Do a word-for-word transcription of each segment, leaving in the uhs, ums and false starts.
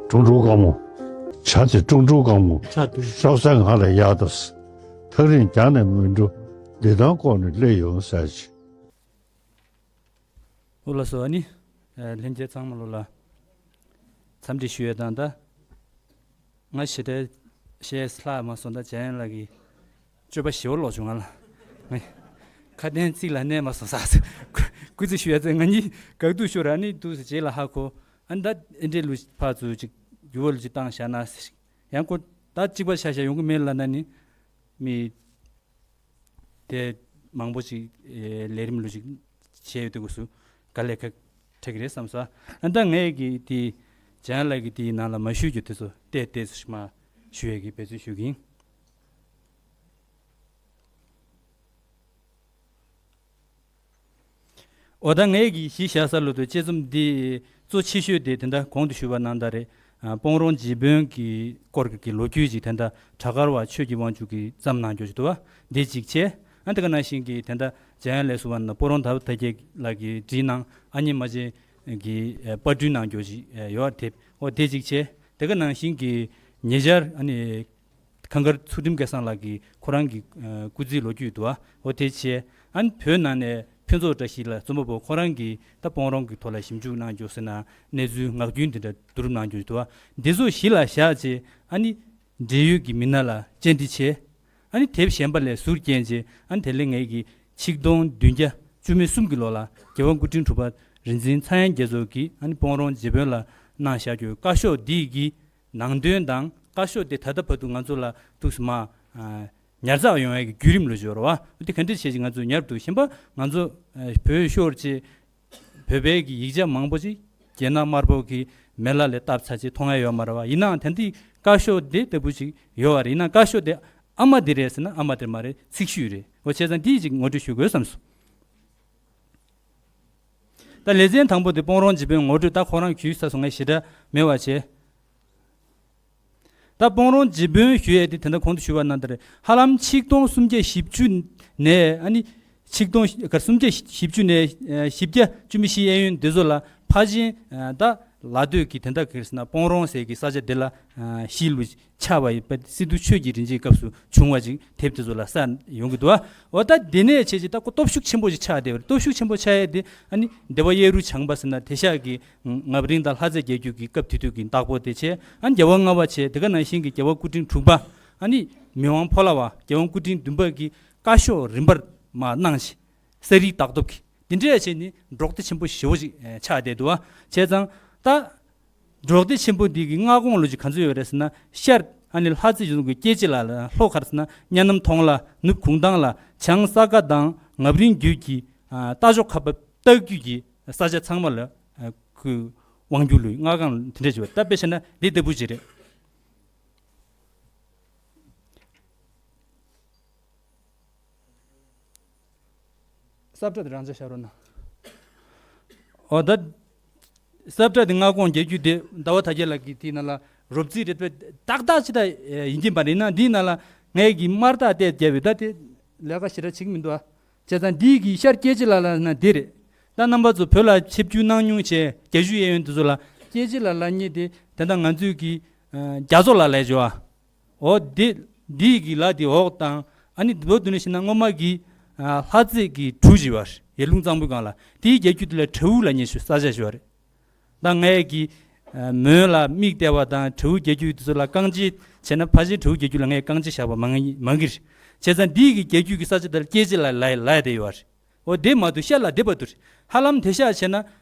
ཀྲུང་ཀྲུང་དཀར་མོ། བྱ་དེ་ཀྲུང་ཀྲུང་དཀར་མོ། བྱ་དེ་ཤོག་ས་ང་ལ་གཡར་དང་། ཐག་རིང་རྒྱང་ནས་མི་འགྲོ། བདེ་ཐང་ལྐོག་ནས་སླེབས་ཡོང་ཟེར་ཅིག་འོ་ལགས་སོ། ཨ་ནི། ཨ། ལྷན་རྒྱས་ཚང་མ་ལོ་ལ་འཚམས་འདྲི་ཞུ་ཡས་དང་། ད་ང་ཞེ་དྲག་བཤད་ལྷག་མ་སོང་། ད་འཇམ་དབྱངས་ལགས་ཀྱིས་སྤྱོད་པ་ཞེ་པོ་ལོག་བྱུང་ང་ལ། ང་ཁ་དན་ཚིག་ལ་གནས་མ་སོང་ཟེར། སྐུ་ཚེ་ཞུ་ཡ་ཚེ་ང་གཉིས་དགག་སྡུག་ཤོར། ཨ་ནི་འདུག་སེ་རྗེས་ལ་ཧ་གོ། ཨ་ནི་ད་ཨེ་འདྲའི་ལུགས་ཕར་ཚུར་ཅིག་འགྱུར་བ་ལུགས་ཅིག་བཏང་བཞག་ན་ཟེར། ཡང་ཁོ་ད་གཅིག་པ་ཆ་བཞག་ཡོང་གི་མེད་ལབ་ན་ནི། མི་དེ་མང་པོ་ཅིག་ཨེ་ལས་རིམ་ལུགས་ཅིག་བྱས་ཡོད་དུས་སུ་དཀའ་ལས་ཁག་འཕྲད་ཀྱི་རེད་བསམ་སོང་། ཨ་ནི་ད་ངས་ཀྱི་དེ་འཇམ་དབྱངས་ལགས་ཀྱི་དེའི་ནང་ལ་མ་ཞུས་རྒྱུ་དེ་ཚོ་བལྟས་བལྟས་སུ་ཞིག་མ་ཞུ་ཡས་ཀྱི་འབད་བརྩོན་ཞུ་གི་ཡིན། འོ། ད་ངས་ཀྱི་གཞི་བཞག་ས་ལོ་དུ་དཔྱད་རྩོམ་འདི་གཙོ་ཆེ་ཤོས་དེ་དེ་འདྲ་གོང་དུ་ཞུས་པ་ནང་ལྟར་རེད། ཨ། སྤོང་རོང་རྗེ་དཔོན་གྱི་སྐོར་གྱི་ལོ་རྒྱུས་ཅིག་དེ་འདྲ་བྲག་དཀར་བ་ཆོས་ཀྱི་དབང་ཕྱུག་གིས་བརྩམས་གནང་རྒྱུ་ཞིག་འདུག་བ། འདི་གཅིག་བྱས། ཨ། དེ་ག་ནང་བཞིན་གྱི་དེ་འདྲ་འཇམ་དབྱངས་ལགས་སུ་བ་ན་སྤོང་རོང་དར་དར་རྒྱས་ལགས་ཀྱིས་བྲིས་གནང་། ཨ་མྱེས་རྨ་ཆེན་གྱིས་ཨ་པར་སྐྲུན་གནང་རྒྱུ་ཞིག་ཨ་ཡོད་དེབ། འོ། དེ་གཅིག་བྱས། དེ་ག་ནང་བཞིན་གྱི་ཉེ་ཆར་ཨ་ནི་ཁང་དཀར་ཚུལ་ཁྲིམས་སྐལ་བཟང་ལགས་ཀྱིས་ཁོ་རང་གི་ཨ་སྐུ་ཚེའི་ལོ་རྒྱུས་འདུག་བ། འོ། དེ་བྱས། ཨ་ནི་བོད་ནང་ནས་ཕུན་ཚོགས་བཀྲ་ཤིས་ལགས་རྩོམ་པ་པོ་ཁོ་རང་གིས་ད་སྤོང་རོང་གི་ཐོག་ལ་ཞིབ་འཇུག་གནང་རྒྱུ་ཟེར་ན་གནས་ཚུལ་ངག་རྒྱུན་དེ་འདྲ་བསྡུ་རུབ་གནང་རྒྱུ་འདུག་བ། འདི་ཚོ་གཞི་ལ་བཞག་བྱས། ཨ་ནི་འབྲེལ་ཡོད་ཀྱི་མི་སྣ་ལ་བཅར་འདྲི་བྱས། ཨ་ནི་དེབ་གཞན་པ་ལས་ཟུར་བསྐྱལ་རྗེས། ཨ་ནི་དེ་ལས་ངེད་ཀྱིས་ཆིག་སྟོང་བདུན་བརྒྱ་བཅུ་མེད་གསུམ་གྱི་ལོ་ལ་རྒྱལ་དབང་སྐུ་ཕྲེང་དྲུག་པ་རིག་འཛིན་ཚངས་དབྱངས་རྒྱ་མཚོ་གིས་ཨ་ནི་སྤོང་རོང་རྗེ་དཔོན་ལ་གནང་བཞག་རྒྱུའི་བཀའ་ཤོག་འདི་གི་ནང་དོན་དང་། བཀའ་ཤོག་དེ་ད་ལྟ་བར་དུ་ང་ཚོ་ལ་ཐུགས་སུ་མ་ཨ་ཉར་ཚགས་ཡོང་ཡ་གི་བརྒྱུད་རིམ་ལོ་ཞོར་བ། དེ་ག་འདྲ་བྱས་ཅིག་ང་ཚོས་ཉར་འདུག་གཞན་པ་ང་ཚོ་ཨ་བོད་ཤོར་རྗེས། བོད་པའི་གི་ཡིག་ཆ་མང་པོ་ཅིག་རྒྱ་ནག་དམར་པོ་གི་མེ་ལ་ལས་བཏབ་ཚར་རྗེས་མཐོང་ཡ་ཡོད་མ་རེད་བ། ཡིན་ནའང་ད་འདི་བཀའ་ཤོག་དེ་ལྟ་བུ་ཅིག་ཡོད་བ་རེད། ཡིན་ནའང་བཀའ་ཤོག་དེ་ཨ་མ་དེ་རེད་ཟེར་ན་ཨ་མ་དེ་མ་རེད། ཚིག་ཤུལ་རེད། འོ། བྱས་ཙང་འདི་ཅིག་ངོ་སྤྲོད་ཞུ་དགོས་བསམ་སོང་། ད་ལེ་ཚན་དང་པོ་དེ་སྤོང་རོང་རྗེ་དཔོན་ངོ་སྤྲོད། ད་ཁོ་རང་ཞུས་ཚར་སོང་། ངས་ཞེ་དྲག་མེད་པ་བྱས། ད་སྤོང་རོང་རྗེ་དཔོན་ཞུ་ཡས་དེ་དེ་འདྲ་གོང་དུ་ཞུས་པ་ནང་ལྟར་ཧ་ལམ་ཆིག་སྟོང་སུམ་བརྒྱ་བཞི་བཅུ་ནས། ཨ་ནི་ཆིག་སྟོང་ག་སུམ་བརྒྱ་བཞི་བཅུ་ནས་ཨ་བཞི་བརྒྱ་བཅུ་མེད་བཞི་གཡས་གཡོན་འདི་ཚོ་ལ་ཕར་ཕྱིན། ཨ། ད་ལ་སྟོད་ཀྱི་དེ་འདྲ་གི་ཟེར་ན་སྤོང་རོང་ཟེར་གྱི་ས་ཆ་དེ་ལ་ཨ་གཞིས་ལུས་ཆགས་པ་ཡིན་པ། སི་ཏུ་ཆོས་ཀྱི་རིག་འཛིན་སྐབས་སུ་བྱུང་བ་ཅིག་དེབ་དེ་ཚོ་ལ་གསལ་ཡོང་གི་འདུག་བ། འོ། ད་དེ་ནས་བྱས་ཅིག་ད་ཁོ་སྟོབས་ཤུགས་ཆེན་པོ་ཞིག་ཆགས་བསྡད་པ་རེད། སྟོབས་ཤུགས་ཆེན་པོ་ཆགས་ཡས་དེ་ཨ་ནི་སྡེ་པ་གཡས་རུ་བྱང་པ་ཟེར་ན་དེང་སང་གི་རྔ་པ་རིང་དང་ལྷ་རྩེ་རྒྱལ་རྒྱུད་ཀྱི་སྐབས་དེ་དུས་ཀྱི་བདག་པོ་དེ་བྱས། ཨ་ནི་རྒྱལ་བ་ལྔ་པ་བྱས། དེ་ག་ནང་བཞིན་གྱི་རྒྱལ་བ་སྐུ་ཕྲེང་དྲུག་པ། ཨ་ནི་མི་དབང་ཕོ་བླ་བ་རྒྱལ་དབང་སྐུ་ཕྲེང་བདུན་པ་གི་བཀའ་ཤོག་རིམ་པར་མར་གནང་ཞིང་། གསར་རིགས་དར་སྟོབས་ཀྱིས་དེ་འདྲ་བྱས་ནས་འབྲོག་སྡེ་ཆེན་པོ་ཞེ་པོ་ཞིག་ཆགས་བསྡད་འདུག་བ། བྱས་ཙང་ད་འབྲོག་སྡེ་ཆེན་པོ་འདི་གི་མངའ་ཁོངས་ལུགས་ཀྱི་ག་ཚོད་ཡོད་རེད་ཟེར་ན། ཤར་ཨ་ནི་ལྷ་རྩེ་རྫོང་གི་སྐྱེ་རྗེ་ལ་ལ། ལྷོ་ག་རེ་ཟེར་ན་གཉའ་ནམ་མཐོང་ལ། ནུབ་གུང་ཐང་ལ། བྱང་ས་དགའ་དང་རྔ་པ་རིང་རྒྱུད་ཀྱི་ཨ་རྟ་མཆོག་ཁ་པ་སྟག་རྒྱུད་ཀྱི་ས་ཆ་ཚང་མ་ལ་ཨ་ཁོའི་དབང་སྒྱུར་ལུས། མངའ་ཁོངས་དེ་འདྲ་ཅིག་ཡོད། ད་དཔེ་བྱས་ན་འདི་ལྟ་བུ་ཅིག་རེད། ས་བཀྲ་དེ་རང་འཇགས་བཞག་རོགས་གནང་། འོ། ད་ས་བཀྲ་དེ་མངའ་ཁོངས་རྒྱལ་རྒྱུད་དེ་ཟླ་བ་དར་རྒྱས་ལགས་ཀྱིས་དེའི་ནང་ལ་རོབ་རྩིས་རེད་པས་ཏག་ཏག་ཅིག་ད་ཡིན་གྱི་མ་རེད། ཡིན་ནའང་འདིའི་ནང་ལ་ངས་ཀྱིས་དམར་རྟགས་བལྟས་བརྒྱབ་པས་ད་དེ་ལས་ཀ་ཞེ་དྲག་བྱེད་ཀྱི་མི་འདུག་ཨ། བྱས་ཙང་འདི་གི་ཤར་སྐྱེ་རྗེ་ལ་ལ་ན་འདི་རེད། ད་རྣམ་པ་ཚོ་བོད་ལ་ཆིབས་བསྒྱུར་གནང་མྱོང་བྱས། རྒྱ་གཞུང་གཡས་གཡོན་དེ་ཚོ་ལ་སྐྱེ་རྗེ་ལ་ལ་གཉིས་དེ་ད་ལྟ་ང་ཚོས་ཀྱི་ཨ་རྒྱ་མཚོ་ལ་ལ་ཞུ་བ། འོ། འདི་འདི་གི་ལ་དེ་འོག་དང་། ཨ་ནི་འདི་བོ་འདི་ནས་བཤད་ན་སྔོན་མ་གི་ཨ་ལྷ་རྩེ་གི་གྲུ་ཅིག་ཡོད་རེད། ཡར་ཀླུང་གཙང་པོའི་སྒང་ལ། དེའི་རྒྱལ་རྒྱུད་དེ་ལ་བྲག་འུ་ལ་ཉེ་ཤོས་ས་ཆ་ཞིག་ཡོད་རེད། ད་ངས་ཀྱི་ཨ་མོན་ལ་མིག་བལྟས་པ་དང་། བྲག་འུ་རྒྱལ་རྒྱུད་དེ་ཚོ་ལ་རྐང་རྗེས་བྱས་ན། ཕར་ཕྱིན་བྲག་འུ་རྒྱལ་རྒྱུད་ལ་ངས་རྐང་རྗེས་བཞག་པ་མང་མང་གི་རེད། བྱས་ཙང་འདི་གི་རྒྱལ་རྒྱུད་ཀྱི་ས་ཆ་དེ་ལ་སྐྱེ་རྗེ་ལ་ལ་ལ་ཡ་དེ་ཡོད་རེད། འོ། དེ་མ་གཏོགས་ཤར་ལ་དེ་བར་དུ་རེད། ཧ་ལམ་དེང་སང་བྱས་ན་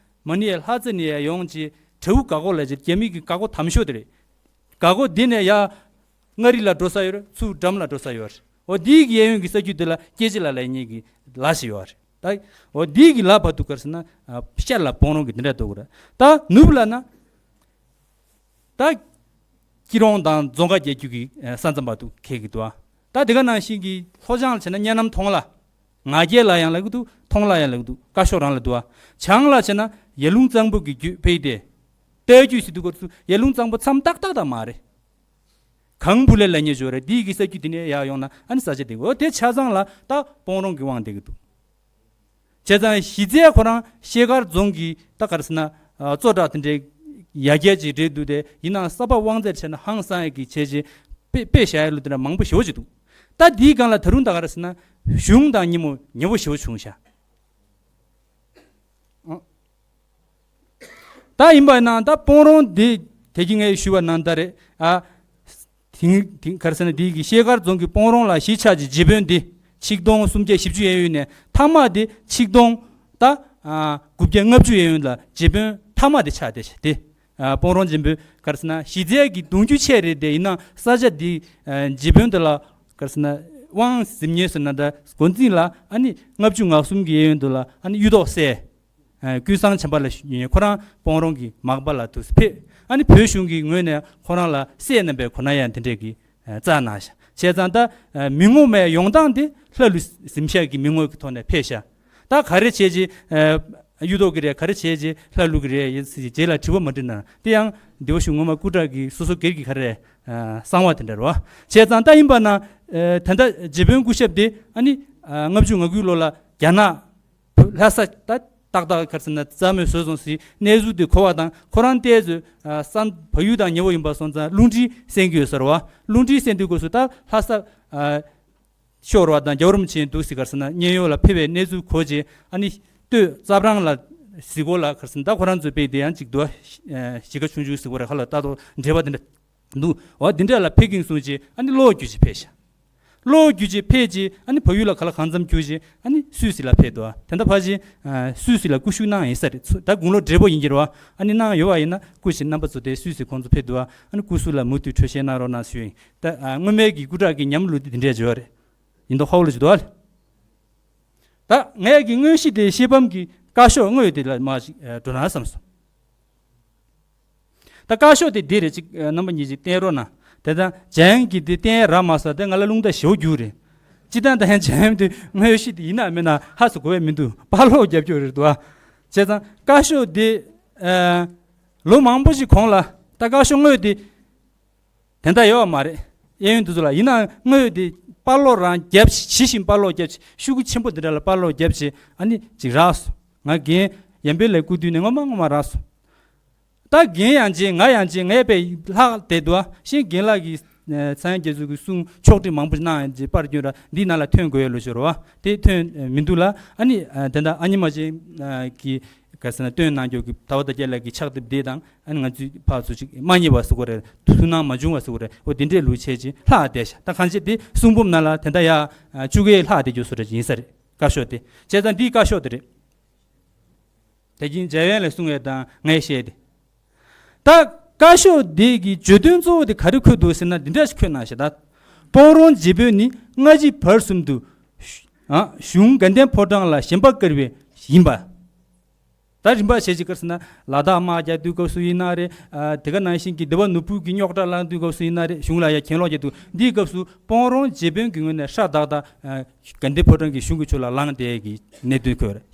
མ་ཎི་ཡ་ལྷ་རྩེ་ནས་ཡ་ཡོང་ཅིག་བྲག་འུ་ག་གོ་ལ་ཅིག་རྒྱ་མི་གི་ག་གོ་དམ་ཤོས་དེ་རེད། ག་གོ་འདི་ནས་ཡ་མངའ་རིས་ལ་འགྲོ་ས་ཡོད་རེད། ཚུར་འགྲམ་ལ་འགྲོ་ས་ཡོད་རེད། འོ། འདི་གི་གཡས་གཡོན་གྱི་ས་རྒྱུད་དེ་ལ་སྐྱེ་རྗེ་ལ་ལ་གཉིས་ཀྱི་ལ་ཞིག་ཡོད་རེད། ད་འོ་འདི་གི་ལ་བར་དུ་ག་རེ་ཟེར་ན་ཨ་ཤར་ལ་སྤོང་རོང་གི་འདི་འདྲ་འདུག་གི་རེད། ད་ནུབ་ལ་ན་ད་སྐྱིད་རོང་དང་རྫོང་དཀར་རྒྱལ་རྒྱུད་ཀྱི་ཨ་ས་མཚམས་བར་དུ་འཁེལ་གྱི་འདུག་ཨ། ད་དེ་ག་ནང་བཞིན་གྱི་ལྷོ་བྱང་ལ་བྱས་ན་གཉའ་ནམ་མཐོང་ལ། ང་རྒྱལ་ལ་ཡང་ལབ་ཀྱི་འདུག་མཐོང་ལ་ཡང་ལབ་ཀྱི་འདུག་བཀའ་ཤོག་རང་ལ་འདུག་ཨ། བྱང་ལ་བྱས་ན་ཡར་ཀླུང་གཙང་པོ་གི་རྒྱུད་ཕེབས་ཏེ། རྟ་རྒྱུད་ཟེར་དུས་སྐབས་སུ་ཡར་ཀླུང་གཙང་པོ་མཚམས་ཏག་ཏག་ཏག་མ་རེད། གངས་བུ་ལས་ལ་ཉེ་ཞོར་རེད། འདི་གི་ས་རྒྱུད་འདི་ནས་ཡར་ཡོང་ན་ཨ་ནི་ས་ཆ་འདི། འོ། དེ་ཆ་ཚང་ལ་ད་སྤོང་རོང་གི་དབང་བསྡད་ཀྱི་འདུག་བྱས་ཙང་གཞི་རྩའི་ཁོ་རང་ཤེལ་དཀར་རྫོང་གི་ད་ག་རེ་ཟེར་ན་ཨ་གཙོ་བྲག་དེ་འདྲའི་ ཡ་རྒྱལ་ཅིག་རེད་འདུག་སྟེ། ཡིན་ནའང་ས་བབ་དབང་རྩར་བྱས་ན་ཧང་སང་ཡ་གི་བྱས་རྗེས་དཔེ་དཔེ་བཞག་ཡ་ལུགས་དེ་འདྲ་མང་པོ་ཞེ་པོ་ཅིག་འདུག། ད་འདིའི་སྒང་ལ་ད་རུང་ད་ག་རེ་ཟེར་ན། གཞུང་དང་ཉིན་མོ་ཉེ་བོ་ཞེ་པོ་བྱུང་ཤག། ཨ། ད་ཡིན་པ་ན་ད་སྤོང་རོང་འདི་དེ་གི་ངས་ཞུས་པ་ནང་ལྟར་རེད། ཨ། དེང་དེང་ག་རེ་ཟེར་ན། འདི་གི་ཤེལ་དཀར་རྫོང་གི་སྤོང་རོང་ལ་གཞིས་ཆགས་ཀྱི་རྗེ་དཔོན་འདི་ཆིག་སྟོང་སུམ་བརྒྱ་བཞི་བཅུ་གཡས་གཡོན་ནས་མཐའ་མ་དེ་ཆིག་སྟོང་ད་ཨ་དགུ་བརྒྱ་ལྔ་བཅུ་གཡས་གཡོན་ལ་རྗེ་དཔོན་མཐའ་མ་དེ་ཆགས་བསྡད་ཤག། དེ་ཨ་སྤོང་རོང་རྗེ་དཔོན་ག་རེ་ཟེར་ན་གཞི་རྩའི་གི་གདུང་རྒྱུད་ཆེ་རེད་དེ། ཡིན་ན་ས་ཆ་འདི་ཨ་རྗེ་དཔོན་དེ་ལ་ག་རེ་ཟེར་ན་དབང་ཟིན་ཉེས་ཟེར་ན་ད་འགོ་འཛིན་ལ་ཨ་ནི་ལྔ་བཅུ་ང་གསུམ་གི་གཡས་གཡོན་དུ་ལ་ཨ་ནི་གཡུ་ཐོག་སྲས། ཨ། ཀུན་བཟང་བྱམས་པ་ལགས་ཁོ་རང་སྤོང་རོང་གི་མག་པ་ལ་དུ་ཕེབས། ཨ་ནི་བོད་གཞུང་གི་ངོས་ནས་ཁོ་རང་ལ་སྲས་རྣམ་པའི་གོ་གནས་ཡང་དེ་འདྲས་ཀྱི་ཨ་བསྩལ་གནང་ཤག། བྱས་ཙང་ད་ཨ་མི་ངོ་མའི་ཡོང་སྟངས་དེ་ལྷ་ཀླུ་གཟིམ་ཤག་གི་མི་ངོ་གི་ཐོག་ནས་ཕེབས་ཤག། ད་ག་རེ་བྱས་རྗེས་ཨ་གཡུ་ཐོག་གི་རེད། ག་རེ་བྱས་རྗེས་ལྷ་ཀླུ་གི་རེད། ཡིན་ཟེར་རྗེས་ལ་དྲི་བ་མ་དྲིས་ན། དེ་ཡང་འདི་བ་ཞུ་ངོ་མ་སྐུ་དྲག་གི་སོ་སོ་སྒེར་གྱི་ག་རེ་ཨ་གསང་བ་དེ་འདྲ་རེད་བ། བྱས་ཙང་ད་ཡིན་པ་ན་ཨ་ད་ལྟ་རྗེ་དཔོན་སྐུ་ཞབས་དེ་ཨ་ནི་ཨ་ལྔ་བཅུ་ང་དགུའི་ལོ་ལ་རྒྱ་ནག་ལྷ་ས་ད་ཏག་ཏག་ག་རེ་ཟེར་ན་རྩ་མེད་བཟོས་སོང་ཟེར་གནས་ཚུལ་དེ་གོ་བ་དང་། ཁོ་རང་ཏོག་ཙམ་ཨ་བསམ་བལ་ཡུལ་དང་ཉེ་བོ་ཡིན་པ་སོང་ཙང་རླུང་འཕྲིན་གསན་གྱི་ཡོད་ས་རེད་བ། རླུང་འཕྲིན་གསན་དུས་སྐབས་སུ་ད་ལྷ་ས་ཨ་ཤོར་བ་དང་རྒྱལ་བ་རིན་པོ་ཆེ་འདུག་ཟེར་ག་རེ་ཟེར་ན་མཉན་ཡོད་ལ་ཕེབས་པའི་གནས་ཚུལ་གོ་རྗེས་ཨ་ནི་སྟོད་རྩ་བྲང་ལ་གཟིགས་སྐོར་ལ་ག་རེ་ཟེར་ན་ད་ཁོ་རང་ཚོའི་དཔེ་དེ་ཡང་ཅིག་འདུག་ཨ། གཞིས་ཀ་ཆུང་ཆུང་གཟིགས་སྐོར་རེད། ཁ་ལ་ལྟ་རྟོག་འབྲེལ་བ་དེ་འདྲ་འདུག། འོ་དེ་འདྲ་ལ་ཕེབས་ཀྱིན་སོང་རྗེས་ཨ་ནི་གློག་བརྒྱུད་ཅིག་ཕེབས་ཤག། གློག་བརྒྱུད་ཅིག་ཕེབས་རྗེས་ཨ་ནི་བལ་ཡུལ་ལ་ག་ལ་གང་འཚམ་རྒྱུགས་རྗེས་ཨ་ནི་སུད་སི་ལ་ཕེབས་འདུག། ཨ། ད་ལྟ་ཕལ་ཆེར་ཨ་སུད་སི་ལ་སྐུ་བཞུགས་གནང་ཡིན་ས་རེད། ད་དགུང་ལོ་བགྲེས་པོ་ཡིན་གྱི་རེད་བ། ཨ་ནི་གནང་ཡོད་པ་ཡིན་ན་སྐུ་ཞབས་རྣམ་པ་ཚོ་དེ་སུད་སི་ཁོང་ཚོ་ཕེབས་འདུག། ཨ་ནི་སྐུ་གཟུགས་ལ་མུ་མཐུད་འཕྲོད་བཞེས་གནང་རོགས་གནང་ཞུས་ཡིན། ད་ཨ་སྔོན་མའི་གི་སྐུ་དྲག་གི་ཉམས་ལུགས་དེ་དེ་འདྲས་བརྗོད་པ་རེད། ཡིན་མདོག་ཁ་པོ་ལ་བརྗོད་འདུག་ཨ་ལེ། ད་ངས་ཀྱི་དངོས་གཞི་དེ་ཤེལ་བམ་གྱི་བཀའ་ཤོག་དངོས་དེ་ལ་མ་ཞིག་ཨ་འགྲོ་ན་བསམ་སོང་། ད་བཀའ་ཤོག་དེ་འདི་རེད། ཅིག་ཨ་རྣམ་པ་གཉིས་ཅིག་བསྟན་རོགས་གནང་། དེ་དང་འཇམ་དབྱངས་ཀྱིས་དེ་བསྟན་རག་མ་སོང་། དེ་ང་ལ་རླུང་རྟ་ཞེ་པོ་རྒྱུག་རེད། སྤྱིར་བཏང་ད་ཡང་འཇམ་དབྱངས་དེ་དངོས་གཞི་དེ་ཡིན་ན་མིན་ན་ཧ་སུ་གོ་བས་མི་འདུག། པར་སློག་རྒྱབ་སྐྱོར་རེད་འདུག་ཨ། བྱས་ཙང་བཀའ་ཤོག་དེ་ཨ་ལོ་མང་པོ་ཞིག་གོང་ལ་ད་བཀའ་ཤོག་དངོས་དེ་དེ་འདྲ་ཡོད་པ་མ་རེད། གཡས་གཡོན་དེ་ཚོ་ལ་ཡིན་ན་དངོས་དེ་པར་སློག་རང་རྒྱབ་ཞིག་ཇི་བཞིན་པར་སློག་རྒྱབ་ཞིག། ཤོག་གུ་ཆེན་པོ་དེ་འདྲ་ལ་པར་སློག་རྒྱབ་ཞིག། ཨ་ནི་ཅིག་རག་སོང་། ང་རྒན་ཡམ་བེ་ལའི་སྐུ་དུས་ནས་ངོ་མ་ངོ་མ་རག་སོང་། ད་རྒན་ཡང་བྱས་ང་ཡང་བྱས་ངས་དཔེ་ལྷག་བསྡད་འདུག་ཨ། གཞན་རྒན་ལགས་ཀྱིས་ཨ་ཚངས་དབྱངས་རྒྱ་མཚོ་གི་གསུང་ཕྱོགས་སྒྲིག་མང་པོ་ཞིག་གནང་ཡང་བྱས་པར་སྐྱོན་ར་འདི་ནང་ལ་ཐོན་དགོས་ཡ་ལོ་ཞོར་བ་དེ་ཐོན་ཨ་མི་འདུག་ལ། ཨ་ནི་ཨ་དེ་འདྲ་ཨ་ཉི་མ་ཅན་ཨ་གི་ག་ཟེར་ན་སྟོན་གནང་རྒྱུ་གི་ཟླ་བ་དང་རྒྱལ་ལགས་ཀྱི་ཕྱག་དེབ་དེ་དང་། ཨ་ནི་ང་ཚོས་ཕར་ཚུར་ཅིག་མ་རྙེད་པ་བཟོ་དགོས་རེད། ཐུགས་སྣང་མ་བྱུང་བ་བཟོ་དགོས་རེད། འོ་དེ་འདྲས་ལུགས་བྱས་ཅིག་ལྷག་བསྡད་ཤག། ད་གང་ཅི་དེ་གསུང་འབུམ་ནང་ལ་དེ་འདྲ་ཡ་ཨ་བཅུ་གའི་ལྷག་བསྡད་རྒྱུ་བཟོ་འདྲ་ཅིག་ཡིན་ས་རེད། བཀའ་ཤོག་དེ། བྱས་ཙང་འདིའི་བཀའ་ཤོག་དེ་རེད། དེ་བཞིན་འཇམ་དབྱངས་ལགས་གསུང་བའི་དང་ངས་བཤད་དེ། ད་བཀའ་ཤོག་འདི་གི་བརྗོད་དོན་གཙོ་བོ་དེ་ག་རེ་འཁོད་འདུག་ཟེར་ན་འདི་འདྲ་ཞིག་འཁོད་གནང་ཤག། ད་སྤོང་རོང་རྗེ་དཔོན་ནི་སྔ་ཕྱི་བར་གསུམ་དུ་ཨ་གཞུང་དགའ་ལྡན་ཕོ་བྲང་ལ་བཞེངས་པ་བཀར་བའི་ཡིན་པ། ད་རིམ་པ་བྱས་ཅིག་ག་རེ་ཟེར་ན་ལ་དྭགས་དམག་རྒྱག་དུས་སྐབས་སུ་ཡིན་ན་རེད། ཨ་དེ་ག་ནང་བཞིན་གྱི་སྡེ་པ་ནོར་བུ་གི་རྙོག་དྲ་ལངས་དུས་སྐབས་སུ་ཡིན་ན་རེད། གཞུང་ལ་ཡ་གྱེན་ལོག་རྒྱག་དུས་འདིའི་སྐབས་སུ་སྤོང་རོང་རྗེ་དཔོན་གྱི་ངོས་ནས་ཧྲ་ཏག་ཏག་ཨ་དགའ་ལྡན་ཕོ་བྲང་གི་གཞུང་གི་ཕྱོགས་ལ་ལངས་བསྡད་ཀྱི་གནད་དོན་འཁོད་རེད།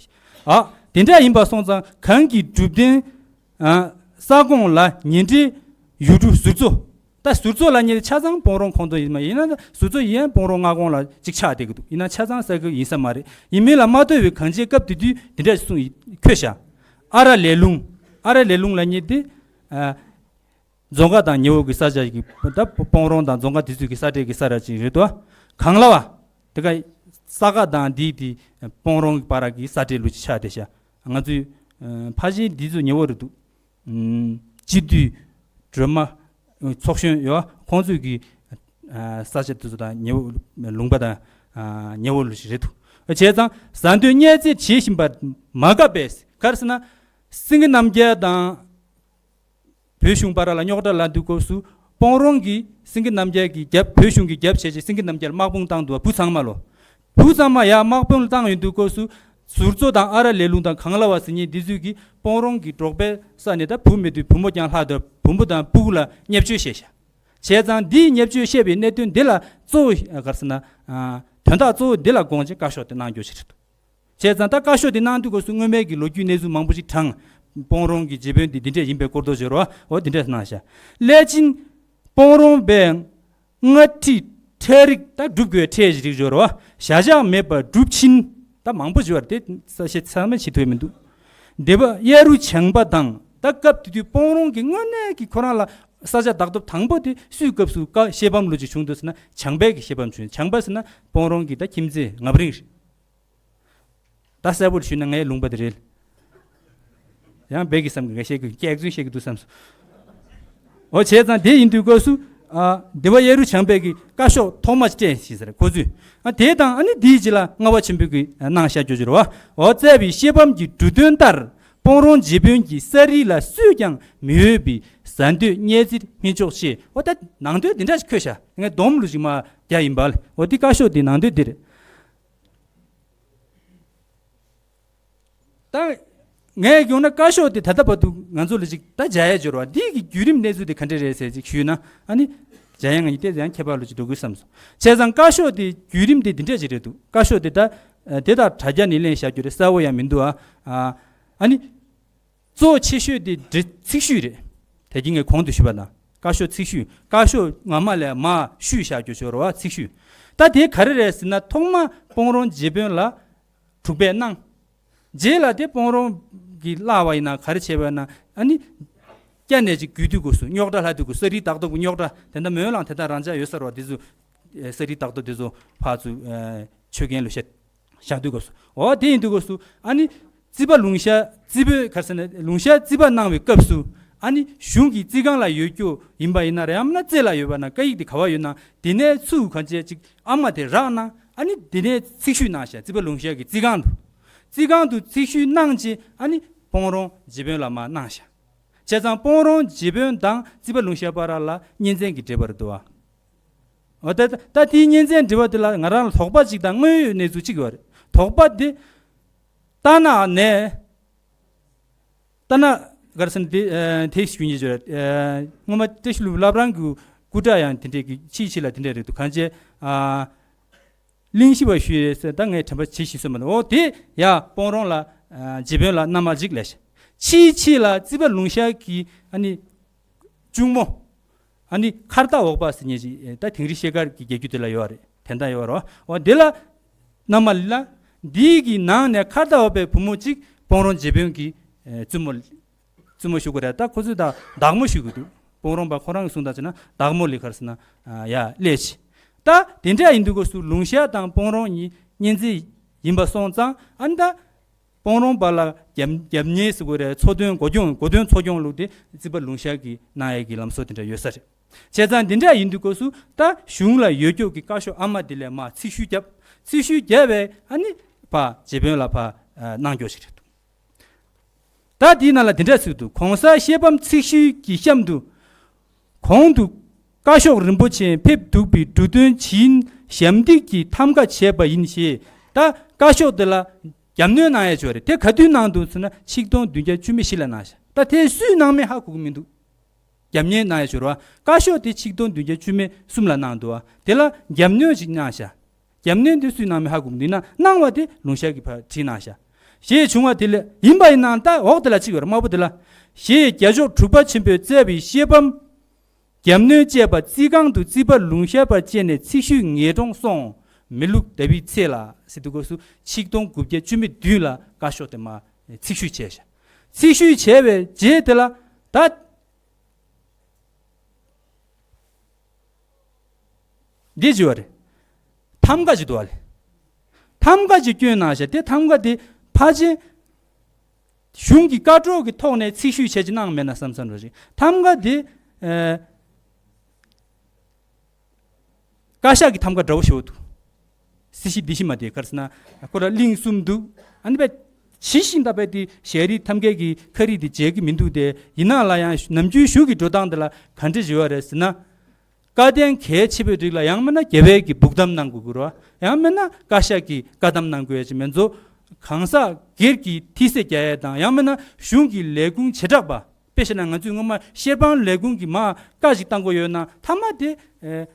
ཨ་དེ་འདྲ་ཡིན་པ་སོང་ཙང་གང་གི་སྒྲུབ་རྟེན་ཨ་ས་ཁོངས་ལ་ཉེ་འབྲེལ་ཡུལ་གྲུ་ཟུར་གཙོ། ད་ཟུར་གཙོ་ལབ་མཁན་དེ་ཆ་ཚང་སྤོང་རོང་ཁོངས་གཏོགས་ཡིན་མ་ཡིན་ན། ཟུར་གཙོ་ཡིན་ཡང་སྤོང་རོང་མངའ་ཁོངས་ལ་གཅིག་ཆགས་བསྡད་ཀྱི་འདུག། ཡིན་ན་ཆ་ཚང་ས་ཁུལ་ཡིན་ས་མ་རེད། ཡིན་མིན་ལ་མ་ལྟོས་པའི་གང་ཅིའི་སྐབས་དེ་དུས་དེ་འདྲ་གསུངས་ཡི་འཁོད་ཤག། ཨ་ར་ལེ་ལུང་། ཨ་ར་ལེ་ལུང་ལབ་མཁན་དེ་ཨ་རྫོང་ཁག་དང་ཉེ་བོ་གི་ས་ཆ་གི་ད་སྤོང་རོང་དང་རྫོང་ཁག་དེ་ཚོའི་གི་ས་འབྲེལ་གི་ས་ར་ཅིག་རེད་དོ། གངས་ལ་བ། དེ་ག་ས་དགའ་དང་འདི་དེ་སྤོང་རོང་གི་བར་གི་ས་འབྲེལ་ལུགས་ཅིག་ཆགས་བསྡད་ཤག། ང་ཚོའི་ཨ་ཕ་གཞིས་འདི་ཚོ་ཉེ་བོ་རེད་འདུག། ཨུམ། སྤྱི་འཐུས་སྒྲོལ་མ་ཚོགས་གཞོན་ཡོད། ཁོང་ཚོས་ཀྱི་ཨ་ས་ཆ་དེ་ཚོ་དང་ཉེ་བོ་ལུང་པ་དང་ཨ་ཉེ་བོ་ལུ་ཞིག་རེད་འདུག། བྱས་ཙང་ཟ་འདོད་གཉེར་རྩེད་བྱེད་བཞིན་པར་མ་འགགས་པས། ག་རེ་ཟེར་ན་སེང་གེ་རྣམ་རྒྱལ་དང་བོད་གཞུང་བར་ལ་རྙོག་དྲ་ལངས་དུས་སྐབས་སུ་སྤོང་རོང་གི་སེང་གེ་རྣམ་རྒྱལ་གྱི་རྒྱབ། བོད་གཞུང་གི་རྒྱབ་བྱས་རྗེས་སེང་གེ་རྣམ་རྒྱལ་དམག་དཔུང་བཏང་འདུག་བ། བུ་ཚང་མ་ལོ། བུ་ཚང་མ་ཡར་དམག་དཔུང་བཏང་ཡོང་དུས་སྐབས་སུ་ཟུར་གཙོ་དང་ཨ་ར་ལེ་ལུང་དང་གངས་ལ་བ་ཟེར་མཁན་འདི་ཚོས་ཀྱིས་སྤོང་རོང་གི་འབྲོག་པའི་ས་ནས་ད་བུ་མེད་དུས་བུ་མོ་རྐྱང་ལྷག་སྟེ་བུ་མོ་དང་སྤུ་གུ་ལ་བརྙས་བཅོས་བྱས་ཤག། བྱས་ཙང་འདིའི་བརྙས་བཅོས་བཤད་པའི་གནད་དོན་འདི་ལ་གཙོ་བོ་ག་རེ་ཟེར་ན་ཨ་དོན་དག་གཙོ་བོ་འདི་ལ་དགོངས་བྱས་བཀའ་ཤོག་དེ་གནང་རྒྱུ་ཞིག་རེད་འདུག། བྱས་ཙང་ད་བཀའ་ཤོག་དེ་གནང་དུས་སྐབས་སུ་སྔོན་མའི་གི་ལོ་རྒྱུས་གནས་ཚུལ་མང་པོ་ཞིག་དྲངས། སྤོང་རོང་གི་རྗེ་དཔོན་འདི་འདི་འདྲས་ཡིན་པའི་སྐོར་དུ་སྦྱོར་བ་འོ་འདི་འདྲས་གནང་ཤག། སླད་ཕྱིན་སྤོང་རོང་པའི་སྔ་ཁྲི་ཁྲལ་རིགས་ད་སྒྲུབ་དགོས་ཁྲལ་གྱི་རིགས་སྦྱོར་བ་བཞག་བཞག་མེད་པར་སྒྲུབ་ཕྱིན། ད་མང་པོ་སྦྱོར་བ་དེ་ས་བཤད་ཚང་མ་བྱེད་ཐུབ་མི་འདུག། སྡེ་པ་གཡས་རུ་བྱང་པ་དང་ ད་སྐབས་དེ་དུས་སྤོང་རོང་གི་དངོས་གནས་ཀྱི་ཁོ་རང་ལ་ས་ཆ་བདག་ཐོབ་དང་པོ་དེ་སུའི་སྐབས་སུ་བཀའ་ཤེལ་བམ་ལུགས་ཅིག་བྱུང་འདུག་ཟེར་ན། བྱང་པའི་གི་ཤེལ་བམ་བྱུང་། བྱང་པ་ཟེར་ན་སྤོང་རོང་གི་ད་ཁྱིམ་མཚེས་ངབ་རིང་རེད། ད་གསལ་པོར་ཞུས་ན་ངའི་ལུང་པ་དེ་རེད། ཡང་བོད་ཀྱི་བསམ་གི་ང་བཤད་གི་སྐྱག་རྫུན་བཤད་གི་འདུག་བསམ་སོང་། འོ་བྱས་ཙང་དེ་ཡིན་དུས་སྐབས་སུ། ཨ། སྡེ་པ་གཡས་རུ་བྱང་པའི་གི་བཀའ་ཤོག་ཐོག་མ་སྤྲད་ཞེས་ཟེར་ཁོ་ཚོས། ཨ། དེ་དང་ཨ་ནི་དེའི་རྗེས་ལ་ལྔ་པ་ཆེན་པོའི་གི་གནང་བཞག་རྒྱུ་ཅིག་རེད་བ། འོ་བསྩལ་བའི་ཤེལ་བམ་གྱི་འབྲུ་དོན་ལྟར་སྤོང་རོང་རྗེ་དཔོན་གྱི་ས་རིས་ལ་སུས་ཀྱང་མི་འོས་པའི་ཟ་འདོད་བརྙས་བཙིར་སྨིན་ཆོག་ཅེས། འོ་ད་ནང་དོན་དེ་འདྲ་ཞིག་འཁོད་ཤག་ངས་སྡོམ་ལུགས་ཤིག་མར་རྒྱག་ཡིན་པ། འོ་དེ་བཀའ་ཤོག་དེའི་ནང་དོན་དེ་རེད། ད་ངས་ཡོང་ན་བཀའ་ཤོག་དེ་ད་ལྟ་བར་དུ་ང་ཚོ་ལ་ཅིག་ད་མཇལ་ཡ་འབྱོར་བ་འདི་གི་བརྒྱུད་རིམ་གནས་ཚུལ་དེ་ག་འདྲ་རེད་ཟེར་ཅིག་ཞུས་ན། ཨ་ནི་མཇལ་ཡ་ང་གཉིས་ཏོག་ཙམ་ཡང་ཁྱད་པར་ལོ་ཅིག་འགྲོ་དགོས་བསམ་སོང་། བྱས་ཙང་བཀའ་ཤོག་དེ་བརྒྱུད་རིམ་དེ་འདི་འདྲ་ཅིག་རེད་འདུག་བཀའ་ཤོག་དེ་ད་དེ་དག་དྲ་རྒྱ་ནས་ལེན་བཞག་རྒྱུ་རེད། གསལ་བོ་ཡང་མི་འདུག་ཨ། ཨ་ནི་གཙོ་ཆེ་ཤོས་དེ་འབྲི་ཚིག་ཤུད་རེད། དེ་གི་ངས་གོང་དུ་ཞུས་པ་དང་། བཀའ་ཤོག་ཚིག་ཤུད། བཀའ་ཤོག་སྔ་མ་ལས་མར་བཤུས་བཞག་རྒྱུ་ཅིག་ཡོད་རེད་བ། ཚིག་ཤུད། ད་དེ་ག་རེ་རེད་ཟེར་ན། ཐོག་མ་སྤོང་རོང་རྗེ་དཔོན་ལ་འབྲུག་པས་གནང་། རྗེས་ལ་དེ་སྤོང་རོང་གི་བླ་བ་ཡིན་ན་ག་རེ་བྱས་པ་ཡིན་ན། ཨ་ནི་སྐྱ་ནས་ཅིག་རྒུད་དུས་སྐབས་སུ་རྙོག་དྲ་ལྷག་དུས་སྐབས་སུ་ས་རིས་བདག་ཐོབ་ཀྱི་རྙོག་དྲ་དེ་འདྲ་མོན་ལང་དེ་དག་རང་འཇགས་ཡོད་ས་རེད་བ། དེ་ཚོ་ས་རིས་བདག་ཐོབ་དེ་ཚོ་ཕར་ཚུར་ཆོས་རྒྱལ་ལོ་བཤད་བཞག་དུས་སྐབས་སུ། འོ་དེ་ཡིན་དུས་སྐབས་སུ་ཨ་ནི་རྩིས་པ་ལུང་ཤར། རྩིས་པ་ག་རེ་ཟེར་ན། ལུང་ཤར་རྩིས་པ་གནང་བའི་སྐབས་སུ་ཨ་ནི་གཞུང་གི་རྩིས་ཁང་ལ་ཡོད་རྒྱུ་ཡིན་པ་ཡིན་ན་རེད། ཡང་མིན་ན་རྩེ་ལ་ཡོད་པ་ན། བཀའ་ཡིག་དེ་ག་པར་ཡོད་ན་དེ་ནས་ཚུར་གང་བྱས་ཅིག་ཨ་མ་དེ་རག་ན། ཨ་ནི་དེ་ནས་ཚིག་ཤུད་གནང་ཤག་རྩིས་པ་ལུང་ཤར་གྱི་རྩིས་ཁང་དུ། རྩིས་ཁང་དུ་ཚིག་ཤུད་གནང་རྗེས་ཨ་ནི་སྤོང་རོང་རྗེ་དཔོན་ལ་མར་གནང་ཤག་བྱས་ཙང་སྤོང་རོང་རྗེ་དཔོན་དང་རྩིས་པ་ལུང་ཤར་བར་ལ་གཉེན་ཚན་གྱི་འབྲེལ་བ་རེད་འདུག་བ། འོ་ད་ད་དེའི་གཉེན་ཚན་འབྲེལ་བ་དེ་ལ་ང་རང་ལ་དོགས་པ་གཅིག་དང་དངོས་ཡོད་གནས་ཚུལ་གཅིག་ཡོད་རེད། དོགས་པ་དེ་རྟ་ནག་ནས། རྟ་ནག་ག་རེ་ཟེར་ན་དེ་ཨ་དེ་ཞུ་སྙིང་རྗེ་རེད། ཨ་སྔོན་མ་བཀྲ་ཤིས་ལྷུན་པོ་བླ་བྲང་གི་སྐུ་དྲག་ཡང་དེ་འདྲས་ཀྱི་ཕྱིས་ཕྱིས་ལ་དེ་འདྲས་རེད་འདུག་གང་བྱས་ཨ་གླིང་བཞི་པ་ཞུས་ཡོད་ཟེར། ད་ངས་དྲན་པ་བརྗེད་ཤེས་སོང་མ་གཏོགས། འོ་དེ་ཡ་སྤོང་རོང་ལ་ཨ་རྗེ་དཔོན་ལ་མནའ་མ་གཅིག་ལས་ཤག་ཕྱིས་ཕྱིས་ལ་རྩིས་པ་ལུང་ཤར་གྱི་ཨ་ནི་གཅུང་མོ། ཨ་ནི་མཁར་རྟ་འོག་པ་ཟེར་མཁན་ཅིག་ད་དིང་རི་ཤེལ་དཀར་གྱི་རྒྱལ་རྒྱུད་དེ་ལ་ཡོད་རེད། དེ་འདྲ་ཡོད་རེད་བ། འོ་དེ་ལ་མནའ་མ་ལ། འདི་གི་ནང་ནས་མཁར་རྟ་འོག་པའི་བུ་མོ་གཅིག་སྤོང་རོང་རྗེ་དཔོན་གྱི་ཨེ་བཙུན་མོ། བཙུན་མོ་ཞུ་དགོས་རེད། ད་ཁོ་ཚོས་ད་བདག་མོ་ཞུ་གི་འདུག་སྤོང་རོང་པ་ཁོ་རང་གི་གསུང་སྟངས་བྱས་ན་བདག་མོ་ལས་ག་རེ་ཟེར་ན་ཡ་སླེབས་ཤག་ད་དེ་འདྲ་ཡིན་དུས་སྐབས་སུ་ལུང་ཤར་དང་སྤོང་རོང་གཉིས་གཉེན་ཚན་ཡིན་པ་སོང་ཙང་། ཨ་ནི་ད་སྤོང་རོང་པ་ལ་རྒྱབ་རྒྱབ་གཉེར་ཟེར་དགོས་རེད། འཚོ་དོན་འགོ་སྐྱོང་། འགོ་དོན་འཚོ་སྐྱོང་ལུགས་དེ་རྩིས་པ་ལུང་ཤར་གྱིས་གནང་ཡས་ཀྱི་ལམ་སྲོལ་དེ་འདྲ་ཡོད་ས་རེད། བྱས་ཙང་འདི་འདྲ་ཡིན་དུས་སྐབས་སུ་ད་གཞུང་ལ་ཡོད་རྒྱུ་གི་བཀའ་ཤོག་ཨ་མ་དེ་ལས་མར་ཚིག་ཤུལ་བརྒྱབ། ཚིག་ཤུལ་བརྒྱབ་པས་ཨ་ནི་ཕར་རྗེ་དཔོན་ལ་ཕར་གནང་རྒྱུ་ཞིག་རེད་འདུག་ད་དེའི་ནང་ལ་འདི་འདྲ་ཚུལ་དུ། གོང་གསལ་ཤེལ་བམ་ཚིག་ཤུལ་གྱི་གཤམ་དུ། གོང་དུ་བཀའ་ཤོག་རིན་པོ་ཆེ་ཕེབས་འདུག་པའི་འབྲུ་དོན་ཇི་ཡིན་ཞབས་འདེགས་ཀྱིས་ཐམ་ག་བྱས་པ་ཡིན་ཞེས། ད་བཀའ་ཤོག་དེ་ལ་རྒྱབ་གནོན་གནང་ཡས་ཅིག་ཡོད་རེད། དེ་ག་དུས་གནང་འདུག་ཟེར་ན་ཆིག་སྟོང་བདུན་བརྒྱ་བཅུ་མེད་བཞི་ལ་གནང་ཤག་ད་དེ་སུས་གནང་མིན་ཧ་གོ་གི་མི་འདུག་རྒྱབ་གནོན་གནང་ཡས་ཅིག་ཡོད་རེད་བ། བཀའ་ཤོག་དེ་ཆིག་སྟོང་བདུན་བརྒྱ་བཅུ་མེད་གསུམ་ལ་གནང་འདུག་བ། དེ་ལ་རྒྱབ་གནོན་ཅིག་གནང་ཤག་རྒྱབ་གནོན་དེ་སུས་གནང་མིན་ཧ་གོ་མི་འདུག་ཡིན་ན་གནང་བ་དེ་ལུང་ཤར་གྱིས་ཕར་བྲིས་གནང་ཤག་ཞེས་བྱུང་བ་དེ་ལས། ཡིན་པ་ཡིན་ན་ད་འོག་དེ་ལ་གཅིག་ཡོད་རེད། དམར་པོ་དེ་ལ། ཞེས་རྒྱལ་མཆོག་གྲུབ་པ་ཆེན་པོས་བསྩལ་བའི་ཤེལ་བམ་རྒྱབ་གནོན་བཅས་པ་རྩིས་ཁང་དུ་རྩིས་པ་ལུང་ཤར་པར་བཅས་ནས་ཚིག་ཤུལ་ངེས་གཏོང་སོང་། མི་ལུགས་ཟླ་བའི་ཚེས་ལ་ཟེར་དུས་སྐབས་སུ་ཆིག་སྟོང་དགུ་བརྒྱ་བཅུ་མེད་བདུན་ལ་བཀའ་ཤོག་དེ་མར་ཚིག་ཤུལ་བྱས་ཤག་ཚིག་ཤུལ་བྱས་པའི་རྗེས་དེ་ལ་ད། འདི་བྱས་པ་རེད། ཐམ་ག་ཅིག་འདུག་བ་ལེ། ཐམ་ག་ཅིག་བསྐྱོན་གནང་ཤག་དེ་ཐམ་ག་དེ་ཕལ་ཆེར་གཞུང་གི་བཀའ་སྒྲོག་གི་ཐོག་ནས་ཚིག་ཤུལ་བྱས་ཅིག་གནང་མེད་ན་བསམ་བསམ་འདྲ་ཞིག་ཐམ་ག་དེ་ཨ་བཀའ་ཤག་གི་ཐམ་ག་འདྲ་བོ་ཞིག་འདུག་སྲིད་ཞི་སྡེ་བཞི་མ་དེ་ག་རེ་ཟེར་ན། ཁོ་ར་གླིང་གསུམ་འདུག་ཨ་ནི་པས་ཇི་བཞིན་ད་པས་དེ་ཞལ་རིས་ཐམ་གའི་གི་ཁ་རིས་དེ་མཇལ་གི་མི་འདུག་དེ་ཡིན་ན་ལ་ཡང་ནམ་རྒྱུན་གཞུང་གི་འགྲོ་སྟངས་དེ་ལ་ག་འདྲ་བྱས་པ་རེད་ཟེར་ན། བཀའ་བསྟན་གལ་ཆེ་བའི་རིགས་ལ་ཡང་མིན་ན་རྒྱལ་བའི་གི་སྦུག་དམ་གནང་དགོས་ཀྱི་རེད་བ། ཡང་མིན་ན་བཀའ་ཤག་གི་བཀའ་དམ་གནང་དགོས་ཡ་ཅིག་མིན་ཚོ། གང་ཟག་སྒེར་གྱི་ཐི་སེ་རྒྱག་ཡ་དང་། ཡང་མིན་ན་གཞུང་གི་ལས་ཁུངས་བྱེ་བྲག་པ། དཔེ་བཤད་ན་ང་ཚོས་སྔོན་མ་ཤེལ་བང་ལས་ཁུངས་ཀྱི་མར་བཀའ་ཞིག་བཏང་དགོས་ཡོད་ན་མཐའ་མ་དེ་ཨེ།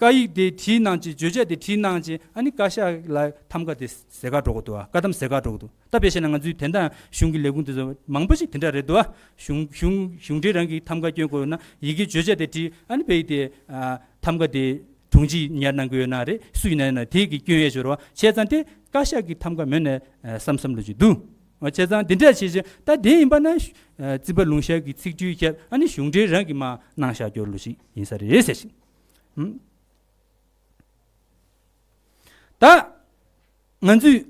བཀའ་ཡིག་དེ་བྲིས་གནང་བྱས། བརྗོད་བྱ་དེ་བྲིས་གནང་བྱས། ཨ་ནི་བཀའ་ཤག་ལ་ཐམ་ག་དེ་ཟེར་ག་འགྲོ་གི་འདུག་བ། བཀའ་དམ་ཟེར་ག་འགྲོ་གི་འདུག་ད་དཔེ་བཤད་ན་ང་ཚོའི་དེ་འདྲ་གཞུང་གི་ལས་ཁུངས་དེ་ཚོ་མང་པོ་ཞིག་དེ་འདྲ་རེད་འདུག་བ། གཞུང་གཞུང་གཞུང་འབྲེལ་རང་གི་ཐམ་ག་སྐྱོན་དགོས་ཡོད་ན་ཡི་གེ་བརྗོད་བྱ་དེ་བྲིས། ཨ་ནི་བོད་ཡིག་དེ་ཨ་ཐམ་ག་དེ་དྲུང་ཆེ་ཉར་གནང་དགོས་ཡོད་ན་རེད། སུ་ཡིན་ན་ཡིན་ན་དེ་གི་སྐྱོན་ཡས་འབྱོར་བ་བྱས་ཙང་དེ་བཀའ་ཤག་གི་ཐམ་ག་མེད་ན་བསམ་བསམ་བློ་ཅིག་འདུག་བྱས་ཙང་འདི་འདྲ་བྱས་ཙང་ད་དེ་ཡིན་པ་ན་ཨ་རྩིས་པ་ལུང་ཤར་གྱི་ཚིག་འབྲུ་བརྒྱབ། ཨ་ནི་གཞུང་འགྲེལ་རང་གིས་མར་གནང་བཞག་རྒྱུ་ལོ་ཞིག་ཡིན་ས་རེད་ཟེར་ཞིང་། ཨུམ། ད་ང་ཚོས་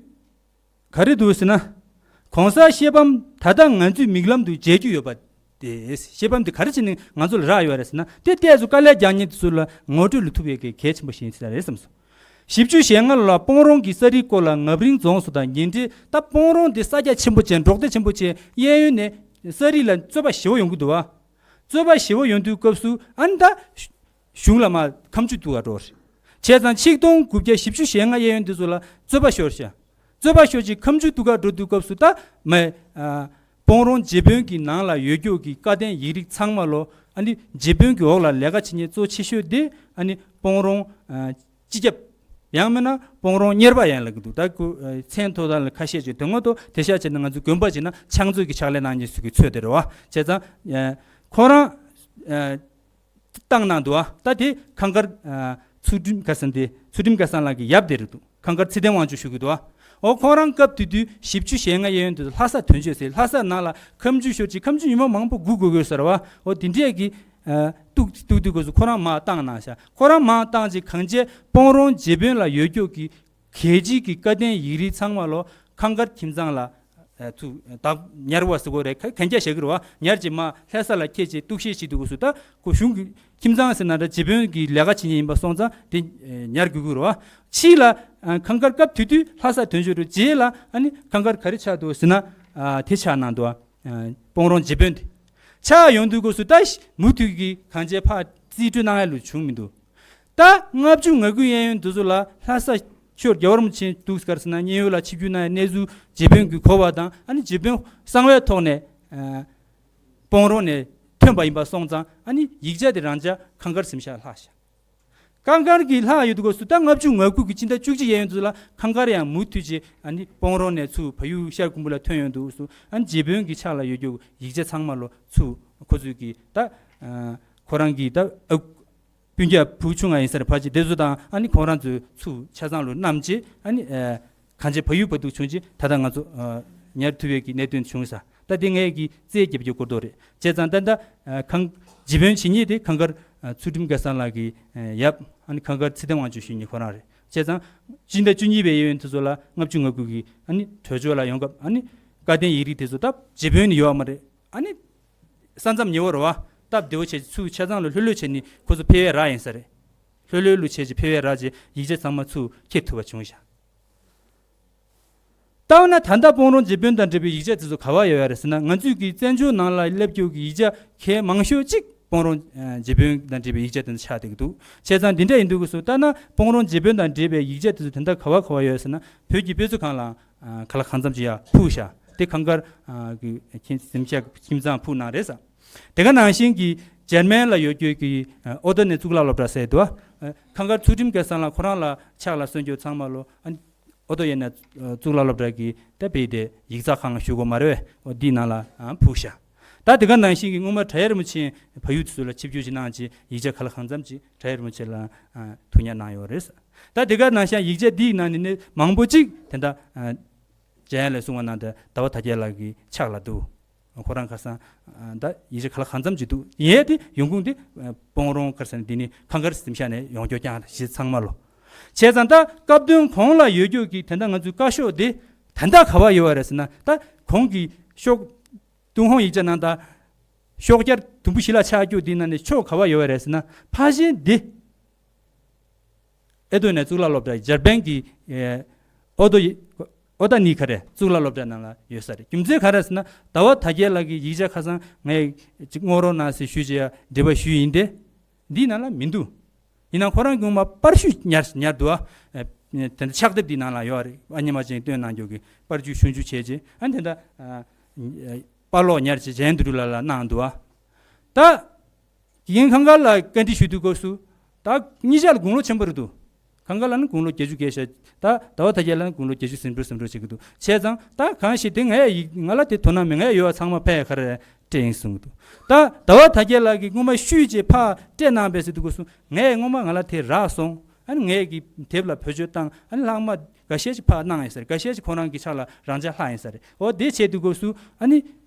ག་རེ་འདུག་ཟེར་ན། གོང་གསལ་བཤད་པ་ད་ལྟ་ང་ཚོའི་མིག་ལམ་དུ་མཇལ་རྒྱུ་ཡོད་པ་དེ། བཤད་པ་འདི་ག་རེ་བྱས་ནས་ང་ཚོ་ལ་རག་ཡོད་རེད་ཟེར་ན། དེ་ལྟས་ཚོ་དཀའ་ལས་རྒྱག་མཁན་དེ་ཚོ་ལ་ངོ་སྤྲོད་ལ་ཐུག་པའི་གལ་ཆེན་པོ་ཞིག་ཡིན་ས་རེད་བསམ་སོང་། བཞི་བཅུ་ཞེ་ལྔ་ལོ་ལ་སྤོང་རོང་གི་ས་རིགས་སྐོར་ལ་ངབ་རིང་རྫོང་སོགས་དང་ཉེ་འབྲེལ། ད་སྤོང་རོང་འདི་ས་རྒྱ་ཆེན་པོ་བྱས། འབྲོག་སྡེ་ཆེན་པོ་བྱས། གཡས་གཡོན་ནས་ས་རིགས་ལ་རྩོད་པ་ཞེ་པོ་ཡོང་གི་འདུག་བ། རྩོད་པ་ཞེ་པོ་ཡོང་དུས་སྐབས་སུ་ཨ་ནི་ད་གཞུང་ལ་མར་ཁ་མཆུ་གཏུག་ག་འགྲོ་བ་རེད། བྱས་ཙང་ཆིག་སྟོང་དགུ་བརྒྱ་བཞི་བཅུ་ཞེ་ལྔ་གཡས་གཡོན་དེ་ཚོ་ལ་རྩོད་པ་ཤོར་ཤག་རྩོད་པ་ཤོར་ཅིག་ཁ་མཆུ་གཏུག་ག་འགྲོ་དུས་སྐབས་སུ་ད་མ་ཨ་སྤོང་རོང་རྗེ་དཔོན་གྱི་ནང་ལ་ཡོད་རྒྱུ་གི་བཀའ་བསྟན་ཡིག་རིགས་ཚང་མ་ལོ། ཨ་ནི་རྗེ་དཔོན་གྱི་འོག་ལ་ལས་ཀ་བྱེད་མཁན་གཙོ་ཆེ་ཤོས་དེ་ཨ་ནི་སྤོང་རོང་ཨ་སྤྱི་ཁྱབ། ཡང་མིན་ན་སྤོང་རོང་གཉེར་པ་ཡང་ལབ་ཀྱི་འདུག་ད་ཁོ་ཨ་མཚན་ཐོག་ད་ལ་ཁ་ཤས་ཅིག་དོན་དངོས་ཐོག་དེ་ཤག་བྱས་ན་ང་ཚོ་དགོན་པ་བྱས་ན་ཕྱག་མཛོད་ཀྱི་ཕྱག་ལས་གནང་མཁན་ཚོ་གི་ཚོད་དེ་རེད་བ། བྱས་ཙང་ཨ་ཁོ་རང་ཨ་བཏང་གནང་འདུག་བ། ད་དེ་ཁང་དཀར་ཨ་ཚུལ་ཁྲིམས་སྐལ་བཟང་དེ། ཚུལ་ཁྲིམས་སྐལ་བཟང་ལགས་ཀྱི་ཡབ་དེ་རེད་འདུག་ཁང་དཀར་ཚེ་བརྟན་དབང་ཕྱུག་ཞུ་གི་འདུག་བ། འོ་ཁོ་རང་སྐབས་དེ་དུས་བཞི་བཅུ་ཞེ་ལྔ་གཡས་གཡོན་དུ་ལྷ་ས་དོན་གཅོད་ཟེར། ལྷ་ས་ནང་ལ་ཁ་མཆུ་ཤོར་ཅིག་ཁ་མཆུ་ཉི་མ་མང་པོ་སྒུག་དགོས་དགོས་ཟེར་བ། འོ་དེ་འདྲས་ཀྱི་ཨ་གཏུག་གཏུག་དུས་སྐབས་སུ་ཁོ་རང་མར་བཏང་གནང་ཤག་ཁོ་རང་མར་བཏང་ཅིག་གང་བྱས་སྤོང་རོང་རྗེ་དཔོན་ལ་ཡོད་རྒྱུ་གི་གལ་ཆེའི་གི་བཀའ་བསྟན་ཡིག་རིགས་ཚང་མ་ལོ་ཁང་དཀར་ཁྱིམ་ཚང་ལ་ཨ་ཚུར་བདག་ཉར་བ་ཟེར་དགོས་རེད། གན་རྒྱ་བཞག་གི་རེད་བ། ཉར་ཅིག་མར་ལྷ་ས་ལ་ཁྱེར་ཅིག་གཏུག་བཤེར་བྱེད་དུས་སྐབས་སུ་ད་ཁོ་གཞུང་གི་ཁྱིམ་ཚང་ཟེར་ན་འདྲ་རྗེ་དཔོན་གྱི་ལས་ཀ་བྱེད་མཁན་ཡིན་པ་སོང་ཙང་དེ་ཨ་ཉར་དགོས་ཀྱི་རེད་བ། ཕྱིས་ལ་ཨ་ཁང་དཀར་སྐབས་དེ་དུས་ལྷ་ས་དོན་གཅོད་རེད། རྗེས་ལ་ཨ་ནི་ཁང་དཀར་ག་རེ་ཆགས་འདུག་ཟེར་ན། ཨ་དེ་ཆགས་གནང་འདུག་ཨ་སྤོང་རོང་རྗེ་དཔོན་དེ་ཆགས་ཡོང་དུས་སྐབས་སུ་ད་མུ་མཐུད་ཀྱི་གང་བྱས་ཕར་རྩིས་སྤྲོད་གནང་ཡ་ལུགས་བྱུང་མི་འདུག་ད་ལྔ་བཅུ་ང་དགུ་གཡས་གཡོན་དེ་ཚོ་ལ་ལྷ་ས་ཤོར་རྒྱལ་བ་རིན་པོ་ཆེ་འདུག་ག་རེ་ཟེར་ན་མཉན་ཡོད་ལ་ཆིབས་བསྒྱུར་གནང་ཡ་གནས་ཚུལ་རྗེ་དཔོན་གྱིས་གོ་བ་དང་ཨ་ནི་རྗེ་དཔོན་གསང་བའི་ཐོག་ནས་ཨ་སྤོང་རོང་ནས་ཐོན་པ་ཡིན་པ་སོང་ཙང་ཨ་ནི་ཡིག་ཆ་དེ་རང་འཇགས་ཁང་དཀར་གཟིམ་ཤག་ལྷག་ཤག་ཁང་དཀར་གྱི་ལྷག་ཡོད་དུས་སྐབས་སུ་ད་ལྔ་བཅུ་ང་དགུ་གི་སྤྱི་ཟླ་བཅུ་གཅིག་གཡས་གཡོན་དེ་ཚོ་ལ་ཁང་དཀར་ཡང་མུ་མཐུད་ཅིག་ཨ་ནི་སྤོང་རོང་ནས་ཚུར་བལ་ཡུལ་ཤར་ཁུམ་བུ་ལ་ཐོན་ཡོང་དུས་སུ་ཨ་ནི་རྗེ་དཔོན་གྱི་ཕྱག་ལ་ཡོད་རྒྱུ་ཡིག་ཆ་ཚང་མ་ལོ་ཚུར་ཁོ་ཚོས་ཀྱི་ད་ཨ་ཁོ་རང་གི་ད་ཨ་སྤུན་ཀྱག་བུ་ཆུང་ང་ཡིན་ས་རེད། ཕ་གཅིག་དེ་ཚོ་དང་ཨ་ནི་ཁོང་རང་ཚོའི་ཚུར་ཆ་ཚང་ལོ་བསྣམས་ཅིག་ཨ་ནི་ཨ་གང་ཅི་བལ་ཡུལ་བར་དུ་བྱུང་ཅིག་ད་ལྟ་ང་ཚོ་ཨ་ཉར་ཐུབ་པའི་གི་གནད་དོན་བྱུང་ས། ད་དེ་ངས་ཀྱི་རྩད་རྒྱབ་རྒྱུ་སྐོར་དོ་རེད། བྱས་ཙང་ད་ད་ཨ་ཁང་རྗེ་དཔོན་བྱེད་མཁན་དེ་ཁང་དཀར་ཨ་ཚུལ་ཁྲིམས་སྐལ་བཟང་ལགས་ཀྱི་ཨ་ཡབ་ཨ་ནི་ཁང་དཀར་ཚེ་བརྟན་དབང་ཕྱུག་ཞུ་མཁན་ཁོ་རང་རེད། བྱས་ཙང་སྤྱི་ཟླ་བཅུ་གཉིས་པའི་གཡས་གཡོན་དེ་ཚོ་ལ་ལྔ་བཅུ་ང་དགུ་གི་ཨ་ནི་གྲོས་ཆོད་ལ་ཡོང་སྐབས་ཨ་ནི་བཀའ་བསྟན་ཡིག་རིགས་དེ་ཚོ་ད་རྗེ་དཔོན་ནས་ཡོད་པ་མ་རེད། ཨ་ནི་ས་མཚམས་ཉེ་བོ་རེད་བ། སྟབས་བདེ་བོ་བྱས་ཚུར་ཆ་ཚང་ལ་ལྷོད་ལྷོད་བྱས་ནས་ཁོ་ཚོ་ཕེབས་ཡས་རག་ཡིན་ས་རེད། ལྷོད་ལྷོད་ལུ་བྱས་ཅིག་ཕེབས་ཡས་རག་ཅིག་ཡིག་ཆ་ཚང་མ་ཚུར་འཁྱེར་ཐུབ་པ་བྱུང་ཤག་ད་འོ་ན་ད་ལྟ་སྤོང་རོང་རྗེ་དཔོན་དང་འབྲེལ་བའི་ཡིག་ཆ་དེ་ཚོ་ག་བ་ཡོད་ཡ་རེད་ཟེར་ན། ང་ཚོས་ཀྱི་བཙན་བྱོལ་ནང་ལ་སླེབས་རྒྱུ་གི་ཡིག་ཆ་གལ་མང་ཤོས་གཅིག་སྤོང་རོང་ཨ་རྗེ་དཔོན་དང་འབྲེལ་བའི་ཡིག་ཆ་དེ་ཚོ་ཆགས་བསྡད་ཀྱི་འདུག་བྱས་ཙང་འདི་འདྲ་ཡིན་དུས་སྐབས་སུ་ལྟ་ན་སྤོང་རོང་རྗེ་དཔོན་དང་འབྲེལ་བའི་ཡིག་ཆ་དེ་ཚོ་དེ་འདྲ་ག་བ་ག་བ་ཡོད་ཟེར་ན། བོད་ཀྱི་དཔེ་མཛོད་ཁང་ལ་ཨ་ག་ལ་གང་འཚམ་ཅིག་ཡར་ཕུལ་ཤག་དེ་ཁང་དཀར་ཨ་གི་ཁྱིམ་གཟིམ་ཤག་ཁྱིམ་ཚང་ཕུལ་གནང་རེད་ཟེར། དེ་ག་ནང་བཞིན་གྱི་འཇར་མན་ལ་ཡོད་རྒྱུ་གི་ཨ་ཨོ་ཏོ་ནས་གཙུག་ལག་སློབ་གྲྭ་ཟེར་འདུག་ཨ་ཁང་དཀར་ཚུལ་ཁྲིམས་སྐལ་བཟང་ལགས་ཁོ་རང་ལ་ཕྱག་ལ་གསོལ་རྒྱུ་ཚང་མ་ལོ་ཨ་ཨོ་ཏོ་ཡན་ན་གཙུག་ལག་སློབ་གྲྭ་གི་ད་དཔེ་དེ་ཡིག་ཚགས་ཁང་ཞུ་དགོས་མ་རེད་པས། འོ་འདིའི་ནང་ལ་ཨ་ཕུལ་ཤག་ད་དེ་ག་ནང་བཞིན་གྱི་སྔོན་མ་བྲག་གཡབ་རིན་པོ་ཆེ་བལ་ཡུལ་དེ་ཚོ་ལ་ཆིབས་བསྒྱུར་ཅིག་གནང་ཅིག་ཡིག་ཆ་ག་ལ་གང་འཚམ་ཅིག་བྲག་གཡབ་རིན་པོ་ཆེ་ལ་ཨ་ཐུགས་ཉར་གནང་ཡོད་རེད། ད་དེ་ག་ནང་བཞིན་ཡིག་ཆ་འདིའི་ནང་ནས་ནི་མང་པོ་ཅིག་དེ་འདྲ་ཨ་འཇམ་དབྱངས་ལགས་གསུང་བ་ནང་དུ་ཟླ་བ་དར་རྒྱས་ལགས་ཀྱི་ཕྱག་ལ་འདུག་ཁོ་རང་ཁ་སང་ཨ་ད་ཡིག་ཆ་ག་ལ་གང་འཚམ་ཅིག་འདུག་ཡིན་དེ་ཡོང་ཁུངས་དེ་ཨ་སྤོང་རོང་ཁ་སང་འདི་ནི་ཁང་དཀར་གཟིམ་ཤག་ནས་ཡོང་རྒྱུ་རྐྱང་གཞི་ཚང་མ་ལོ། བྱས་ཙང་ད་སྐབས་དོན་གོང་ལ་ཡོད་རྒྱུ་གི་དེ་འདྲ་ང་ཚོའི་བཀའ་ཤོག་འདི་ད་ལྟ་ག་བ་ཡོད་པ་རེད་ཟེར་ན། ད་གོང་གི་ཤོག་ཏུན་ཧོང་ཡིག་ཆ་ནང་ད་ཤོག་བྱང་དུམ་བུ་བཞི་ལ་ཆགས་རྒྱུ་འདི་ནང་ནས་ཕྱོགས་ག་བ་ཡོད་པ་རེད་ཟེར་ན། ཕར་ཕྱིན་འདི་ཨེ་ཏོ་ནས་གཙུག་ལག་སློབ་གྲྭ་འཇར་པན་གྱི་ཨེ་ཨོ་ཏོ་ཡི་ཨོ་ཏ་ནི་ག་རེ་གཙུག་ལག་སློབ་གྲྭ་ནང་ལ་ཡོད་ས་རེད། རྒྱུ་མཚན་ག་རེ་ཟེར་ན་ཟླ་བ་དར་རྒྱས་ལགས་ཀྱི་ཡིག་ཆ་ཁ་སང་ངས་ཅིག་བསྔོག་རོགས་གནང་ཟེར་ཞུས་བྱས་འབྲེལ་བ་ཞུས་ཡིན་ཏེ། འདིའི་ནང་ལ་མི་འདུག་ཡིན་ནའང་ཁོ་རང་གིས་སྔོན་མ་པར་བཤུས་ཉར་ཉར་འདུག་ཨ། དེ་འདྲ་ཕྱག་དེབ་འདིའི་ནང་ལ་ཡོད་རེད། ཨ་ཉི་མ་ཅན་བཏོན་གནང་རྒྱུ་གི་པར་བརྒྱུད་ཞུ་རྒྱུ་བྱས་རྗེས་ཨ་དེ་འདྲ་ཨ་པར་ལོག་ཉར་བྱས་ཇེན་དུ་རུ་ལ་ལ་གནང་འདུག་ཨ། ད་དགེ་རྒན་ཁང་དཀར་ལ་བཀའ་འདྲི་ཞུ་དུས་སྐབས་སུ་ད་གཉིས་ཆ་ལ་དགུང་ལོ་ཆེན་པོ་རེད་འདུག་ཁང་དཀར་ལ་ནི་དགུང་ལོ་བརྒྱད་ཅུ་བརྒལ་ཤག་ད་ཟླ་བ་དར་རྒྱས་ལ་ནི་དགུང་ལོ་བརྒྱད་ཅུ་ཟིན་འགྲོ་ཟིན་འགྲོ་བྱེད་ཀྱི་འདུག་བྱས་ཙང་ད་གང་ཞིག་དེ་ངས་ཡིག་ང་ལ་དེ་དོ་སྣང་མེད། ངས་ཡོད་པ་ཚང་མ་ཕར་ཡ་ག་རེ་སྤྲད་ཡིན་གསུངས་འདུག་ད་ཟླ་བ་དར་རྒྱས་ལགས་ཀྱིས་སྔོན་མ་བཤུས་རྗེས་ཕར་སྤྲད་གནང་པས་ཟེར་དུས་སྐབས་སུ་ངས་སྔོན་མ་ང་ལ་དེ་རག་སོང་། ཨ་ནི་ངས་ཀྱི་དེབ་ལ་བེད་སྤྱོད་བཏང་། ཨ་ནི་ལྷག་མ་ འགའ་ཤས་ཅིག་ཕར་གནང་ཡིན་ས་རེད། འགའ་ཤས་ཅིག་ཁོ་རང་གི་ཕྱག་ལ་རང་འཇགས་ལྷག་ཡིན་ས་རེད། འོ་དེ་བྱས་དུས་སྐབས་སུ་ཨ་ནི་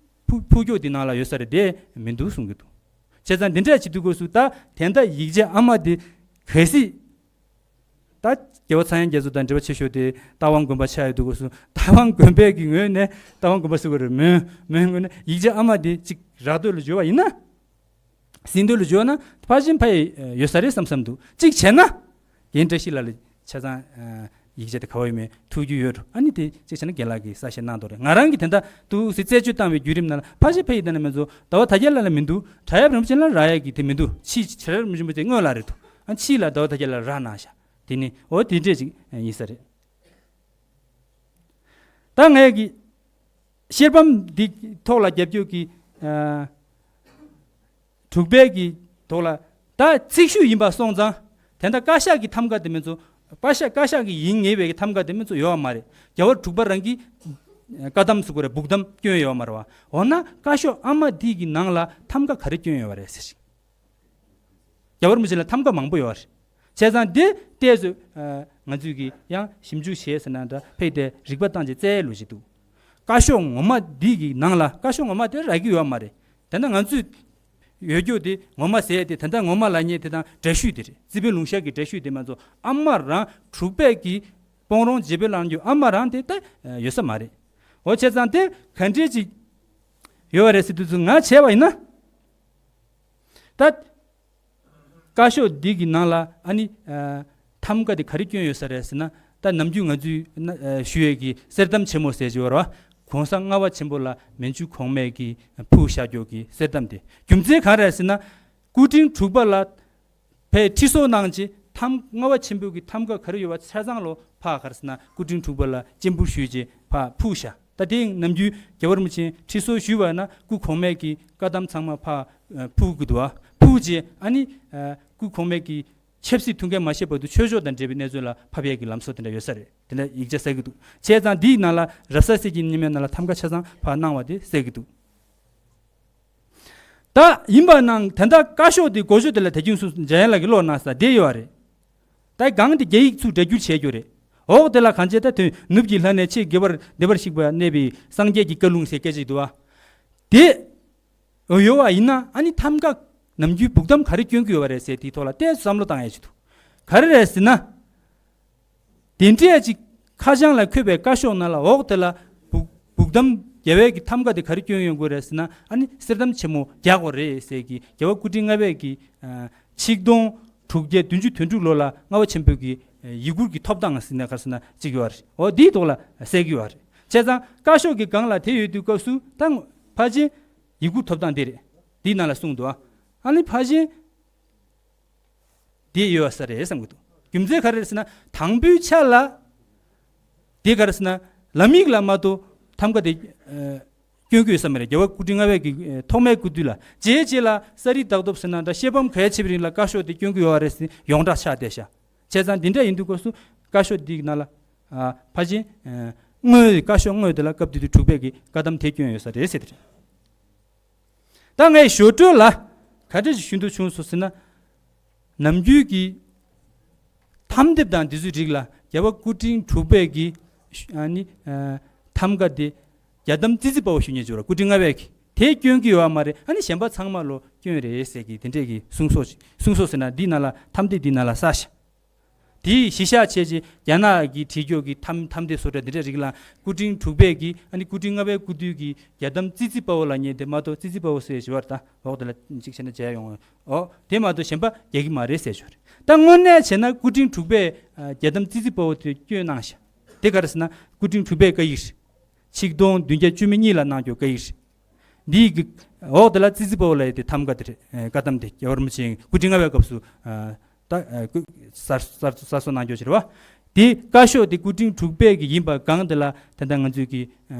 ཕུགས་ཕུགས་ཀྱོག་དེ་ནང་ལ་ཡོད་ས་རེད། དེ་མི་འདུག་གསུང་གི་འདུག་བྱས་ཙང་འདི་འདྲ་བྱེད་དུས་སྐབས་སུ་ད་དེ་འདྲ་ཡིག་ཆ་ཨ་མ་དེ་གལ་སྲིད། ད་རྒྱལ་བ་ཚངས་དབྱངས་རྒྱ་མཚོ་དང་འབྲེལ་བ་ཆེ་ཤོས་དེ་རྟ་དབང་དགོན་པ་ཆགས་ཡོད་དུས་སྐབས་སུ། རྟ་དབང་དགོན་པའི་གི་ངོས་ནས། རྟ་དབང་དགོན་པ་ཟེར་དགོས་རེད། མོན་མོན་ངོས་ནས་ཡིག་ཆ་ཨ་མ་དེ་གཅིག་རག་འདོད་ལ་འབྱོར་བ་ཡིན་ན། ཟིན་འདོད་ལ་འབྱོར་ན་ཕལ་ཆེར་ཕ་ཡི་ཡོད་ས་རེད་བསམ་བསམ་འདུག་གཅིག་བྱས་ན། རྒན་བཀྲ་ཤིས་ལགས་ལ་ཆ་ཚང་ཡིག་ཆ་དེ་ག་བ་ཡོད་མེད་ཐུག་རྒྱུ་ཡོད་འགྲོ། ཨ་ནི་དེ་གཅིག་བྱས་ན་རྒན་ལགས་ཀྱིས་གསལ་བཤད་གནང་འདུག་རེད། ང་རང་གིས་དེ་འདྲ་འདུག་སེ་རྩད་གཅོད་བཏང་བའི་བརྒྱུད་རིམ་ནང་ལ་ཕལ་ཆེར་ཕ་ཡི་དེ་ནས་མི་འདུག་ཟླ་བ་དར་རྒྱས་ལགས་ལ་མི་འདུག་བྲག་གཡབ་རིན་པོ་ཆེ་ལ་རག་ཡ་གི་དེ་མི་འདུག་ཕྱིས་བྱེ་ར་རིན་པོ་ཆེ་དེ་སྔོན་ལ་རེད་འདུག་ཨ་ཕྱིས་ལ་ཟླ་བ་དར་རྒྱས་ལགས་རག་གནང་ཤག་དེ་ནི་འོ་དེ་འདྲས་ཅིག་ཡིན་ས་རེད། ད་ངས་ཀྱི་ཤེལ་བམ་འདི་ཐོག་ལ་རྒྱབ་སྐྱོར་གྱི་ཨ། དྲུག་པའི་གི་ཐོག་ལ་ད་ཚེག་ཤུག་ཡིན་པ་སོང་ཙང་། དེ་འདྲ་བཀའ་ཤག་གི་ཐམ་ག་དེ་མིན་ཚོ། བཀའ་ཤག་བཀའ་ཤག་གི་ཡིན་ངེས་པའི་གི་ཐམ་ག་དེ་མིན་ཚོ་ཡོད་མ་རེད། རྒྱལ་བ་དྲུག་པ་རང་གི་བཀའ་ཐམ་ཟེར་དགོས་རེད། སྦུག་ཐམ་བསྐྱོན་ཡོད་མ་རེད་བ། འོ་ན་བཀའ་ཤོག་ཨ་མ་འདི་གི་ནང་ལ་ཐམ་ག་ག་རེ་བསྐྱོན་ཡོད་པ་རེད་ཟེར་ཞིག་རྒྱལ་བ་རིན་པོ་ཆེ་ལ་ཐམ་ག་མང་པོ་ཡོད་རེད། བྱས་ཙང་འདི་བལྟས་ཚོད་ང་ཚོས་ཀྱི་ཡང་ཞིབ་འཇུག་བྱས་ཟེར་ན་འདྲ། ཕེབས་ཏེ་རིག་པ་བཏང་བྱས་བཙལ་ལོས་ཞིག་འདུག་བཀའ་ཤོག་ངོ་མ་འདི་གི་ནང་ལ། བཀའ་ཤོག་ངོ་མ་དེ་རག་གི་ཡོད་མ་རེད། དེ་འདྲ་ང་ཚོས་ཡོད་རྒྱུ་དེ་ངོ་མ་ཟེར་དེ། དེ་འདྲ་ངོ་མ་ལབ་མཁན་དེ་དང་འདྲ་བཤུས་དེ་རེད། རྩིས་དཔོན་ལུང་ཤར་གྱི་འདྲ་བཤུས་དེ་མ་གཏོགས། ཨ་མ་རང་དྲུག་པའི་གི་སྤོང་རོང་རྗེ་དཔོན་ལ་རྒྱུ་ཨ་མ་རང་དེ་ད་ཡོད་ས་མ་རེད། འོ་བྱས་ཙང་དེ་ག་འདྲས་ཅིག་ཡོད་པ་རེད་ཟེར་དུས་ཚོད་ང་བྱས་པ་ཡིན་ན། ད་བཀའ་ཤོག་འདི་གི་ནང་ལ་ཨ་ནི་ཨ་ཐམ་ག་དེ་ག་རེ་བསྐྱོན་ཡོད་ས་རེད་ཟེར་ན། ད་ནམ་རྒྱུན་ང་ཚོས་ན་ཨ་ཞུ་ཡས་ཀྱི་གསེར་ཐམ་ཆེན་མོ་ཟེར་གྱི་ཡོད་རེད་བ། གོང་ས་ལྔ་པ་ཆེན་པོ་ལ་མན་ཇུ་གོང་མས་ཀྱི་ཕུལ་བཞག་རྒྱུ་གི་གསེར་ཐམ་དེ། རྒྱུ་མཚན་གང་རེད་ཟེར་ན། སྐུ་ཕྲེང་དྲུག་པ་ལ་ཕར་ཁྲི་གསོལ་གནང་རྗེས་ཐམ་ལྔ་པ་ཆེན་པོ་གི་ཐམ་ག་ག་རེ་ཡོད་པ་ཆ་ཚང་ལོ་ཕར་ག་རེ་ཟེར་ན་སྐུ་ཕྲེང་དྲུག་པ་ལ་སྤྱན་འབུལ་ཞུས་རྗེས་ཕར་ཕུལ་བཞག་ད་དེ་ནམ་རྒྱུན་རྒྱལ་བ་རིན་པོ་ཆེ་ཁྲི་གསོལ་ཞུས་པ་ན་སྐུ་གོང་མས་ཀྱི་བཀའ་ཐམ་ཚང་མ་ཕར་ཨ་ཕུལ་གི་འདུག་བ། ཕུལ་རྗེས་ཨ་ནི་ཨ་སྐུ་གོང་མས་ཀྱི་ཆབ་སྲིད་ཐུགས་འགན་མ་བཞེས་བར་དུ་ཆོས་ཕྱོགས་དང་འབྲེལ་བའི་གནས་ཚུལ་ལ་ཕབ་ཡས་ཀྱི་ལམ་སྲོལ་དེ་འདྲ་ཡོད་ས་རེད། དེ་འདྲ་ཡིག་ཆ་གསལ་གི་འདུག་བྱས་ཙང་འདིའི་ནང་ལ་རབ་གསལ་གསེར་གྱི་རྙིང་མའི་ནང་ལ་ཐམ་ག་ཆ་ཚང་ཕར་གནང་བ་དེ་གསལ་གི་འདུག་ད་ཡིན་པ་ནང་དེ་འདྲ་བཀའ་ཤོག་དེ་འགོ་ཤོག་དེ་ལ་དེ་རྒྱུན་སུ་འཇམ་དབྱངས་ལགས་ཀྱིས་ཀློག་གནང་ས་དེ་ཡོད་རེད། ད་སྒང་དེ་རྒྱ་ཡིག་ཚུར་སྒྲ་བསྒྱུར་བྱས་རྒྱུ་རེད། འོག་དེ་ལ་གང་བྱས་ད་དོན་ནུབ་ཀྱི་ལྷ་ནས་ཆེས་དགེ་བར་བདེ་བར་གཤེགས་པ་གནས་པའི་སངས་རྒྱས་ཀྱི་བཀའ་ལུང་ཟེར་སྐད་ཅིག་འདུག་བ། དེ་ཡོད་པ་ཡིན་ན་ཨ་ནི་ཐམ་ག་ནམ་རྒྱུན་སྦུག་ཐམ་ག་རེ་བསྐྱོན་གྱི་ཡོད་པ་རེད་ཟེར་དེའི་ཐོག་ལ་ཏོག་ཙམ་བསམ་བློ་བཏང་ཡས་ཅིག་འདུག་ག་རེ་རེད་ཟེར་ན། དེ་འདྲས་ཅིག་ཁ་བྱང་ལ་འཁོད་པའི་བཀའ་ཤོག་ནང་ལ་འོག་དེ་ལ་སྦུག་སྦུག་ཐམ་རྒྱལ་བའི་གི་ཐམ་ག་དེ་ག་རེ་བསྐྱོན་ཡོང་དགོས་རེད་ཟེར་ན། ཨ་ནི་གསེར་ཐམ་ཆེན་མོ་རྒྱག་དགོས་རེད་ཟེར་གི་རྒྱལ་བ་སྐུ་ཕྲེང་ལྔ་པའི་གི་ཨ་ཆིག་སྟོང་དྲུག་བརྒྱ་བདུན་ཅུ་དོན་དྲུག་ལོ་ལ་ལྔ་པ་ཆེན་པོའི་གི་ཡི་གུར་གྱི་ཐོབ་ཐང་ཟེར་ན་ག་རེ་ཟེར་ན་ཅིག་ཡོད་རེད། འོ་དེའི་ཐོག་ལ་གསལ་གི་ཡོད་རེད། བྱས་ཙང་བཀའ་ཤོག་གི་སྒང་ལ་དེ་ཡོད་དུས་སྐབས་སུ་ད་ཕལ་ཆེར་ཡི་གུར་ཐོབ་ཐང་དེ་རེད། དེའི་ནང་ལ་གསུངས་འདུག་ཨ་ནི་ཕལ་ཆེར་དེ་ཡོད་ས་རེད་བསམ་གི་འདུག་རྒྱུ་མཚན་ག་རེ་རེད་ཟེར་ན་དང་པོའི་ཆ་ལ་དེ་ག་རེ་ཟེར་ན་ལམ་ཡིག་ལ་མ་གཏོགས་ཐམ་ག་དེ་ཨ་སྐྱོན་གྱི་ཡོད་ས་མ་རེད། རྒྱལ་བ་སྐུ་ཕྲེང་ལྔ་པའི་གི་ཨ་ཐོག་མའི་སྐུ་དུས་ལ། རྗེས་རྗེས་ལ་ས་རི་དྭགས་ཐོབ་ཟེར་ན་འདྲ། ཤེལ་བམ་གལ་ཆེ་བའི་རིང་ལ་བཀའ་ཤོག་དེ་སྐྱོན་གྱི་ཡོད་རེད་ཟེར་ཡོངས་གྲགས་ཆགས་བསྡད་ཤག་བྱས་ཙང་འདི་འདྲ་ཡིན་དུས་སྐབས་སུ་བཀའ་ཤོག་འདི་ནང་ལ་ཨ་ཕལ་ཆེར་ཨ་དངོས་བཀའ་ཤོག་དངོས་དེ་ལ་སྐབས་དེ་དུས་དྲུག་པའི་གི་བཀའ་ཐམ་དེ་སྐྱོན་ཡོད་ས་རེད་ཟེར་དེ་རེད། ད་ངས་ཞོར་འཕྲོས་ལ་ག་འདྲ་ཞིག་ཞུ་འདོད་བྱུང་སོང་ཟེར་ན། ནམ་རྒྱུན་གྱི་ཐམ་དེབ་དང་འདི་ཚོའི་རིགས་ལ་རྒྱལ་བ་སྐུ་ཕྲེང་དྲུག་པའི་གི་ཨ་ནི་ཨ་ཐམ་ག་དེ་རྒྱ་ཐམ་ཙི་ཙི་པའོ་ཞུ་མཁན་ཅིག་ཡོད་རེད། སྐུ་ཕྲེང་ལྔ་པའི་གི་དེ་སྐྱོན་གྱི་ཡོད་པ་མ་རེད། ཨ་ནི་གཞན་པ་ཚང་མ་ལོ་སྐྱོན་རེད་ཟེར་གི་དེ་འདྲས་གི་གསུང་སོགས་གསུང་སོགས་ཟེར་ན་འདི་ནང་ལ་ཐམ་དེབ་འདི་ནང་ལ་གསལ་ཤག་དེའི་གཞི་བཞག་བྱས་རྗེས་རྒྱ་ནག་གི་བྲིས་རྒྱུགས་ཀྱི་ཐམ་ཐམ་དེབ་བཟོ་གྲྭ་འདི་འདྲ་རིགས་ལ་སྐུ་ཕྲེང་དྲུག་པའི་གི་ཨ་ནི་སྐུ་ཕྲེང་ལྔ་པའི་སྐུ་དུས་ཀྱི་རྒྱ་ཐམ་ཙི་ཙི་པའོ་ལབ་མཁན་དེ་མ་གཏོགས། ཙི་ཙི་པའོ་ཟེར་ཞེས་པར་ད་འོག་དེ་ལ་གཅིག་བྱས་ན་མཇལ་ཡོང་། འོ་དེ་མ་གཏོགས་གཞན་པ་རྒྱག་གི་མ་རེད་ཟེར་ཞོར། ད་དངོས་གནས་བྱས་ན་སྐུ་ཕྲེང་དྲུག་པས་ཨ་རྒྱ་ཐམ་ཙི་ཙི་པའོ་དེ་བསྐྱོན་གནང་ཤག་དེ་ག་རེ་ཟེར་ན་སྐུ་ཕྲེང་དྲུག་པའི་བཀའ་ཡིག་རེད། ཆིག་སྟོང་བདུན་བརྒྱ་བཅུ་མེད་གཉིས་ལ་གནང་རྒྱུ་བཀའ་ཡིག་རེད། འདིའི་གི་འོག་དེ་ལ་ཙི་ཙི་པའོ་ལབ་ཡས་དེ་ཐམ་ག་དེ་རེད། ཨ་བཀའ་ཐམ་དེ་རྒྱལ་བ་རིན་པོ་ཆེ་སྐུ་ཕྲེང་ལྔ་པའི་སྐབས་སུ་ཨ་ད་ཨ་སྐུ་གསར་གསར་གསར་བཟོ་གནང་རྒྱུ་ཞིག་རེད་བ། དེ་བཀའ་ཤོག་དེ་སྐུ་ཕྲེང་དྲུག་པའི་གི་ཡིན་པ་སྒང་དེ་ལ་ད་ལྟ་ང་ཚོས་ཀྱི་ཨ་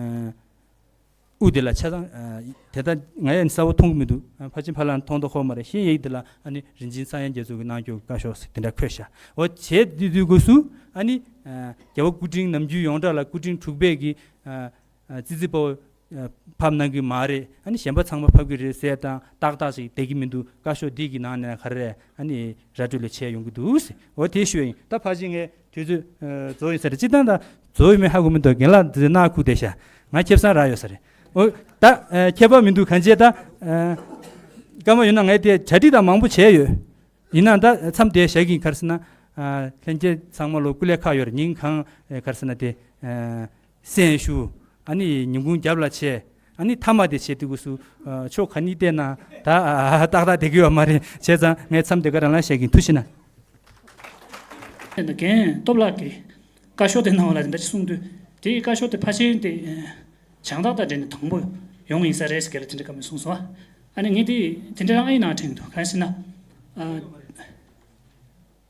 དབུ་དེ་ལ་ཆ་ཚང་ཨ་དེ་ལྟ་ང་ཡང་གསལ་པོ་མཐོང་གི་མི་འདུག་ཨ་ཕལ་ཆེར་ཕར་ལ་མཐོང་མདོག་ཁ་པོ་མ་རེད། ཤེས་ཡིག་དེ་ལ་ཨ་ནི་རིན་ཆེན་གསང་ཡང་རྒྱ་མཚོ་གིས་གནང་རྒྱུ་བཀའ་ཤོག་ཟེར་དེ་འདྲ་འཁོད་ཤག་འོ་བྱས་དུས་དུས་སྐབས་སུ་ཨ་ནི་ཨ་རྒྱལ་བ་སྐུ་ཕྲེང་ནམ་རྒྱུན་ཡོངས་གྲགས་ལ་སྐུ་ཕྲེང་དྲུག་པའི་གི་ཨ་ཨ་ཙི་ཙི་པའོ་ ཕབ་གནང་གི་མ་རེད། ཨ་ནི་གཞན་པ་ཚང་མ་ཕབ་གི་རེད་ཟེར་དང་ཏག་ཏག་ཞིག་བསྡད་ཀྱི་མི་འདུག་བཀའ་ཤོག་འདི་གི་ནང་ནས་ག་རེ་ཨ་ནི་ར་སྤྲོད་ལས་བྱས་ཡོང་གི་འདུག་ཟེར། འོ་དེ་ཞུ་ཡ་ཡིན། ད་ཕལ་ཆེར་ངས་དུས་ཚོད་རྫོགས་ཡིན་ས་རེད། སྤྱིར་བཏང་ད་རྫོགས་ཡོད་མེད་ཧ་གོ་མི་འདུག་རྒན་ལགས་འདི་ཚོ་རྣ་ཁུག་བསྡད་ཤག་ང་ཁེ་བཟང་རག་ཡོད་ས་རེད། འོ་ད་ཁྱད་པར་མི་འདུག་གང་བྱས་ད་སྐར་མ་ཡོད་ན་ངས་དེ་གྲ་སྒྲིག་དང་མང་པོ་བྱས་ཡོད། ཡིན་ནའང་ད་མཚམས་དེ་བཞག་གིན་ག་རེ་ཟེར་ན། ལྷན་རྒྱས་ཚང་མ་ལོ་སྐུ་ལས་ཁག་ཡོད་རེད། ཉིན་གང་ག་རེ་ཟེར་ན་དེ་སེམས་ཞུ། ཨ་ནི་ཉིན་གུང་རྒྱབ་ལ་བྱས། ཨ་ནི་མཐའ་མ་དེ་བྱས་དུས་སྐབས་སུ་ཕྱོགས་ག་ནས་བལྟས་ན་ད་ཏག་ཏག་བསྡད་ཀྱི་ཡོད་མ་རེད། བྱས་ཙང་ངས་མཚམས་དེ་ག་རང་ལ་བཞག་གིན། ཐུགས་རྗེ་གནང་། རྒན་སྟོབས་ལགས་ཀྱིས་བཀའ་ཤོག་དེ་གནང་བ་ལ་དེ་འདྲ་ཞིག་གསུངས་དུས། དེའི་བཀའ་ཤོག་དེ་ཕལ་ཆེར་དེ་བྱང་ཐང་དང་འབྲེལ་ནས་དང་པོ་ཡོང་ཡིན་ས་རེད་ཟེར་གྱི་རེད། དེ་འདྲ་བཀའ་མོལ་གསུངས་སོང་། ཨ་ནི་ངས་དེ་དེ་འདྲ་རང་ཨེ་ནང་དྲན་གྱི་འདུག་གང་ཡིན་ཟེར་ན། ཨ།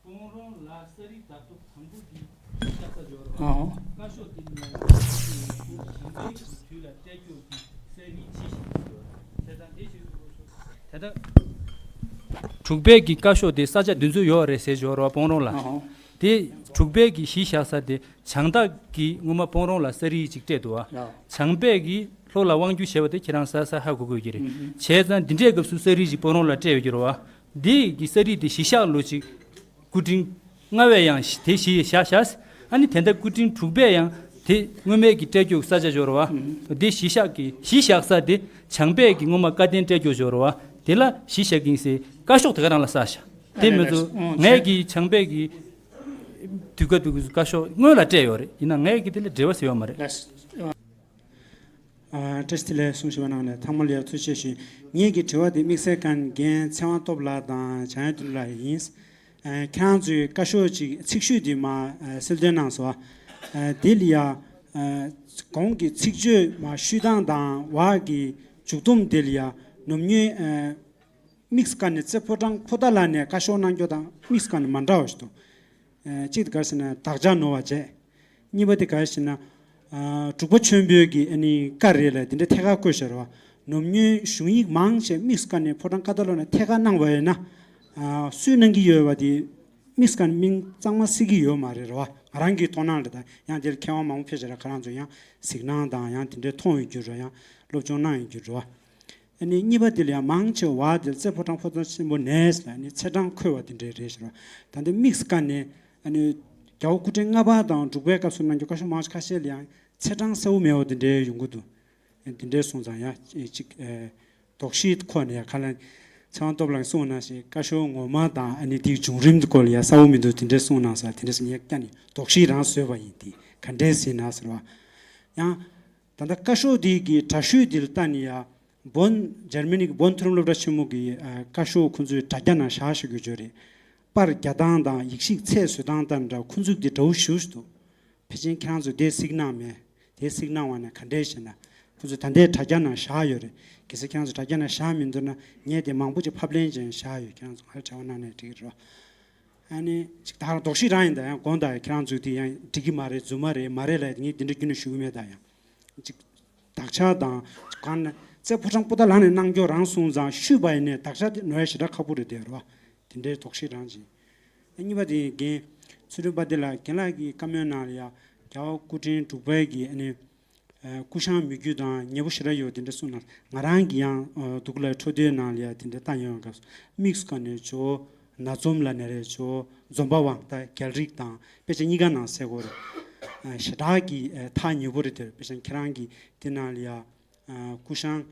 སྤོང་རོང་ལ་ས་རིག་བདག་ཐོབ་དང་པོ་གི་ཤག་ས་འབྱོར་བ། ཨོ། བཀའ་ཤོག་དེ་ནི་ཞིང་པའི་དུས་ལ་སྤྲད་སྐྱོར་གྱི་ས་རིག་ཅི་ཞིག་ཡོད། བྱས་ཙང་དེ་ཞིག་ཡོད་དེ་ད་དྲུག་པའི་གི་བཀའ་ཤོག་དེ་ས་ཆ་འདི་ཚོ་ཡོད་རེད་ཟེར་འབྱོར་བ་སྤོང་རོང་ལ། ཨོ། དེ་དྲུག་པའི་གི་གཞི་བཞག་ས་དེ་བྱང་ཐང་གི་སྔོན་མ་སྤོང་རོང་ལ་ས་རིག་ཅིག་སྤྲད་འདུག་བ། ཡ། བྱང་པའི་གི་ལྷོ་ལ་དབང་སྒྱུར་བྱས་པ་དེ་ཁྱེད་རང་གསལ་གསལ་ཧ་གོ་དགོས་ཀྱི་རེད། ཨུ་ཧུ། བྱས་ཙང་འདི་འདྲའི་སྐབས་སུ་ས་རིག་ཅིག་སྤོང་རོང་ལ་སྤྲད་ཡོད་ཀྱི་རེད་བ། འདི་གི་ས་རིག་དེ་གཞི་བཞག་ལོ་གཅིག་སྐུ་ཕྲེང་ལྔ་པས་ཡང་དེ་གཞི་བཞག་བཞག་ཨ་ནི་དེ་ལྟར་སྐུ་ཕྲེང་དྲུག་པས་ཡང་དེ་སྔོན་མའི་གི་སྤྲད་རྒྱུ་ས་ཆ་འབྱོར་བ། དེ་གཞི་བཞག་གི་གཞི་བཞག་ས་དེ་བྱང་པས་གི་སྔོན་མ་བཀའ་བསྟན་སྤྲད་རྒྱུ་འབྱོར་བ་དེ་ལ་གཞི་བཞག་གིན་སའི་བཀའ་ཤོག་དེ་ག་རང་ལ་ས་བཞག་དེ་མི་ཚོ་ངས་གི་བྱང་པས་གི་དུས་སྐབས་དུས་སྐབས་བཀའ་ཤོག་སྔོན་ལ་སྤྲད་ཡོད་རེད། ཡིན་ན་ངས་གི་དེ་ལ་འབྲེལ་བ་ཟེར་ཡོད་མ་རེད། ཨ། བཀྲ་ཤིས་བདེ་ལེགས། གསུང་ཞུ་བ་གནང་ནས་ཐང་མོ་ལ་ཡ་ཐུགས་རྗེ་ཆེ་ཞུ། ངེད་ཀྱི་དྲི་བ་དེ་དམིགས་བསལ་གང་རྒན་ཚེ་དབང་སྟོབས་ལགས་དང་བྱང་ཡུལ་དོན་ལགས་ཡིན། ཨ། ཁྱེད་རང་ཚོའི་བཀའ་ཤོག་ཅིག་ཚིག་ཤོས་དེ་མ་ཨ་གསལ་སྟོན་གནང་སོང་། ཨ། དེ་ལ་ཡ་ཨ་གོང་གི་ཚིག་བརྗོད་མ་ཤུལ་སྟངས་དང་བར་གྱི་མཇུག་སྡོམ་དེ་ལ་ཡ་ནོར་ཉོན་ཨ་དམིགས་བཀར་ནས་རྩེ་ཕོ་བྲང་ཕོ་བདག་ལགས་ནས་བཀའ་ཤོག་གནང་རྒྱུ་དང་དམིགས་བཀར་ནས་མ་འདྲ་བ་ཞིག་འདུག་ཨ། གཅིག་དེ་ག་རེ་ཟེར་ན་དག་ཆ་ནོར་བ་བྱས། གཉིས་པ་དེ་ག་རེ་ཟེར་ན། ཨ། འབྲུག་པ་ཆོས་འཕེལ་གྱི་ཨ་ནི་བཀའ་རེད་ལ་དེ་འདྲ་ཐད་ཀར་བཀོད་བཞག་རེད་བ། ནོར་ཉོན་གཞུང་ཡིག་མང་ཆེ་དམིགས་བཀར་ནས་ཕོ་བྲང་བཀའ་བརྡ་སློབ་ནས་ཐད་ཀར་གནང་བ་ཡིན་ན། ཨ། སུས་གནང་གི་ཡོད་པ་དེ་དམིགས་བཀར་ནས་མིང་གཙང་མ་གཟིགས་ཀྱི་ཡོད་མ་རེད་རེད་བ། ང་རང་གི་མཐོང་སྣང་རེད། ད་ཡང་དེར་མཁས་དབང་མང་པོ་ཕེབས་བཞག་རེད། ཁོ་རང་ཚོ་ཡང་གཟིགས་སྣང་དང་ཡང་དེ་འདྲའི་མཐོང་ཡོད་རྒྱུ་རེད། ཡང་སློབ་སྦྱོང་གནང་ཡོད་རྒྱུ་རེད་བ། ཨ་ནི་གཉིས་པ་དེ་ལ་ཡང་མང་ཆེ་བ་དེ་རྩེ་ཕོ་བྲང་ཕོ་བྲང་ཆེན་པོ་ནས་ལ་ནི་ཚེས་གྲངས་འཁོད་པ་དེ་འདྲའི་རེད་ཤག་ར། ད་ལྟ་དམིགས་བཀར་ནས་ཨ་ནི་རྒྱལ་བ་སྐུ་ཕྲེང་ལྔ་པ་དང་འབྲུག་པའི་སྐབས་སུ་གནང་རྒྱུ་བཀའ་ཤོག་མང་ཆེ་ཁ་ཤས་ལ་ཡང་ཚེས་གྲངས་གསལ་པོ་མེད་པ་དེ་འདྲའི་ཡོང་གི་འདུག་དེ་འདྲའི་སོང་ཙང་ཡང་ཅིག་དོགས་གཞི་ཁོ་ནས་ཡང་ཁ་ལན་ཚེ་དབང་སྟོབས་ལགས་གསུངས་ན་ཞེས་བཀའ་ཤོག་ངོ་མ་དང་ཨ་ནི་དེའི་བྱུང་རིམ་སྐོར་ལ་ཡང་གསལ་པོ་མི་འདུག་དེ་འདྲའི་གསུངས་གནང་ས་དེ་འདྲའི་སེ་ངས་ཀྱ་ནི་དོགས་གཞི་རང་བཟོས་པ་ཡིན། དེ་ག་འདྲའི་ཟེར་ན་ཟེར་བ་ཡང་། ད་ལྟ་བཀའ་ཤོག་འདི་གི་དྲ་ཤོས་འདི་ལ་ལྟ་ནི་ཡ། བོན། འཇར་མ་ནི་གི་བོན་མཐོ་རིམ་སློབ་གྲྭ་ཆེན་མོ་གི་ཨ་བཀའ་ཤོག་ཁོང་ཚོའི་དྲ་རྒྱ་ནང་བཞག་བཞག་རྒྱུ་ཅིག་ཡོད་རེད། པར་རྒྱག་སྟངས་དང་ཡིག་ཤིག་ཚད་བཟོ་སྟངས་དང་འདྲ་ཁོང་ཚོ་གི་འདྲ་བོ་ཞེ་པོ་ཅིག་འདུག་ཕལ་ཆེར་ཁྱེད་རང་ཚོ་དེ་གཟིགས་གནང་མེད། དེ་གཟིགས་གནང་བ་ན་ག་འདྲས་ཞེ་ན། ཁོང་ཚོ་ད་ལྟའི་དྲ་རྒྱ་ནང་བཞག་ཡོད་རེད། གལ་སྲིད་ཁྱེད་རང་ཚོ་དྲ་རྒྱ་ནང་བཞག་མི་འདུག་ན་ངས་དེ་མང་པོ་ཅིག་ཕབ་ལེན་བྱས་བཞག་ཡོད། ཁྱེད་རང་ཚོ་ང་ལ་འབྲེལ་བ་གནང་ན་འགྲིག་གི་རེད། ཨ་ནི་ཅིག་ད་རང་དོགས་གཞི་རང་ཡིན། ད་ཡང་དགོངས་དག་ཁྱེད་རང་ཚོས་དེ་ཡང་འགྲིག་གི་མ་རེད། རྫུན་མ་རེད། མ་རེད་ལབ་ཡ་དེ་ངས་འདི་འདྲ་ཁྱོན་ནས་ཞུ་གི་མེད། ད་ཡང་ཅིག་དག་ཆ་དང་གང་ན་རྩེ་ཕོ་བྲང་པོ་ཏཱ་ལ་ནས་གནང་རྒྱུ་རང་གསུངས་ཙང་ཤུས་པ་ཡིན་ནས་དག་ཆ་དེ་ནོར་ཡ་ཞེ་དྲག་ཁག་པོ་རེད་དེ་རེད་བ། དེ་འདྲའི་དོགས་གཞི་རང་ཅིག་ཨ། གཉིས་པ་དེ་རྒན་ཚུལ་ཁྲིམས་དཔལ་ལྡན་ལགས། རྒན་ལགས་ཀྱི་བཀའ་མོལ་ནང་ལ་ཡ་རྒྱལ་བ་སྐུ་ཕྲེང་དྲུག་པའི་གི་ཨ་ནི། ཨ། སྐུ་བཞེངས་མི་རྒྱུ་དང་ཉེ་པོ་ཞེ་དྲག་ཡོད་དེ་འདྲ་གསུངས་ན། ང་རང་གི་ཡང་ཨ་འདུག་ལ་འཕྲོད་བསྟེན་ནང་ལ་ཡ་དེ་འདྲ་བཏང་ཡོང་སྐབས་སུ་དམིགས་སུ་བཀར་ནས་ཇོ་བོ་ནག་འཛོམས་ལབ་ནི་རེད། ཇོ་བོ་འཛོམས་པ་དབང་ད་རྒྱལ་རིགས་དང་དཔེ་ཆ་གཉིས་ཀ་ནང་གསལ་པོ་རེད། ཨ། ཞེ་དྲག་གི་ཨ་ཐག་ཉེ་པོ་རེད་དེ། དཔེ་ཆ་ཁྱེད་རང་གི་དེ་ནང་ལ་ཡ་ཨ་སྐུ་བཞེངས་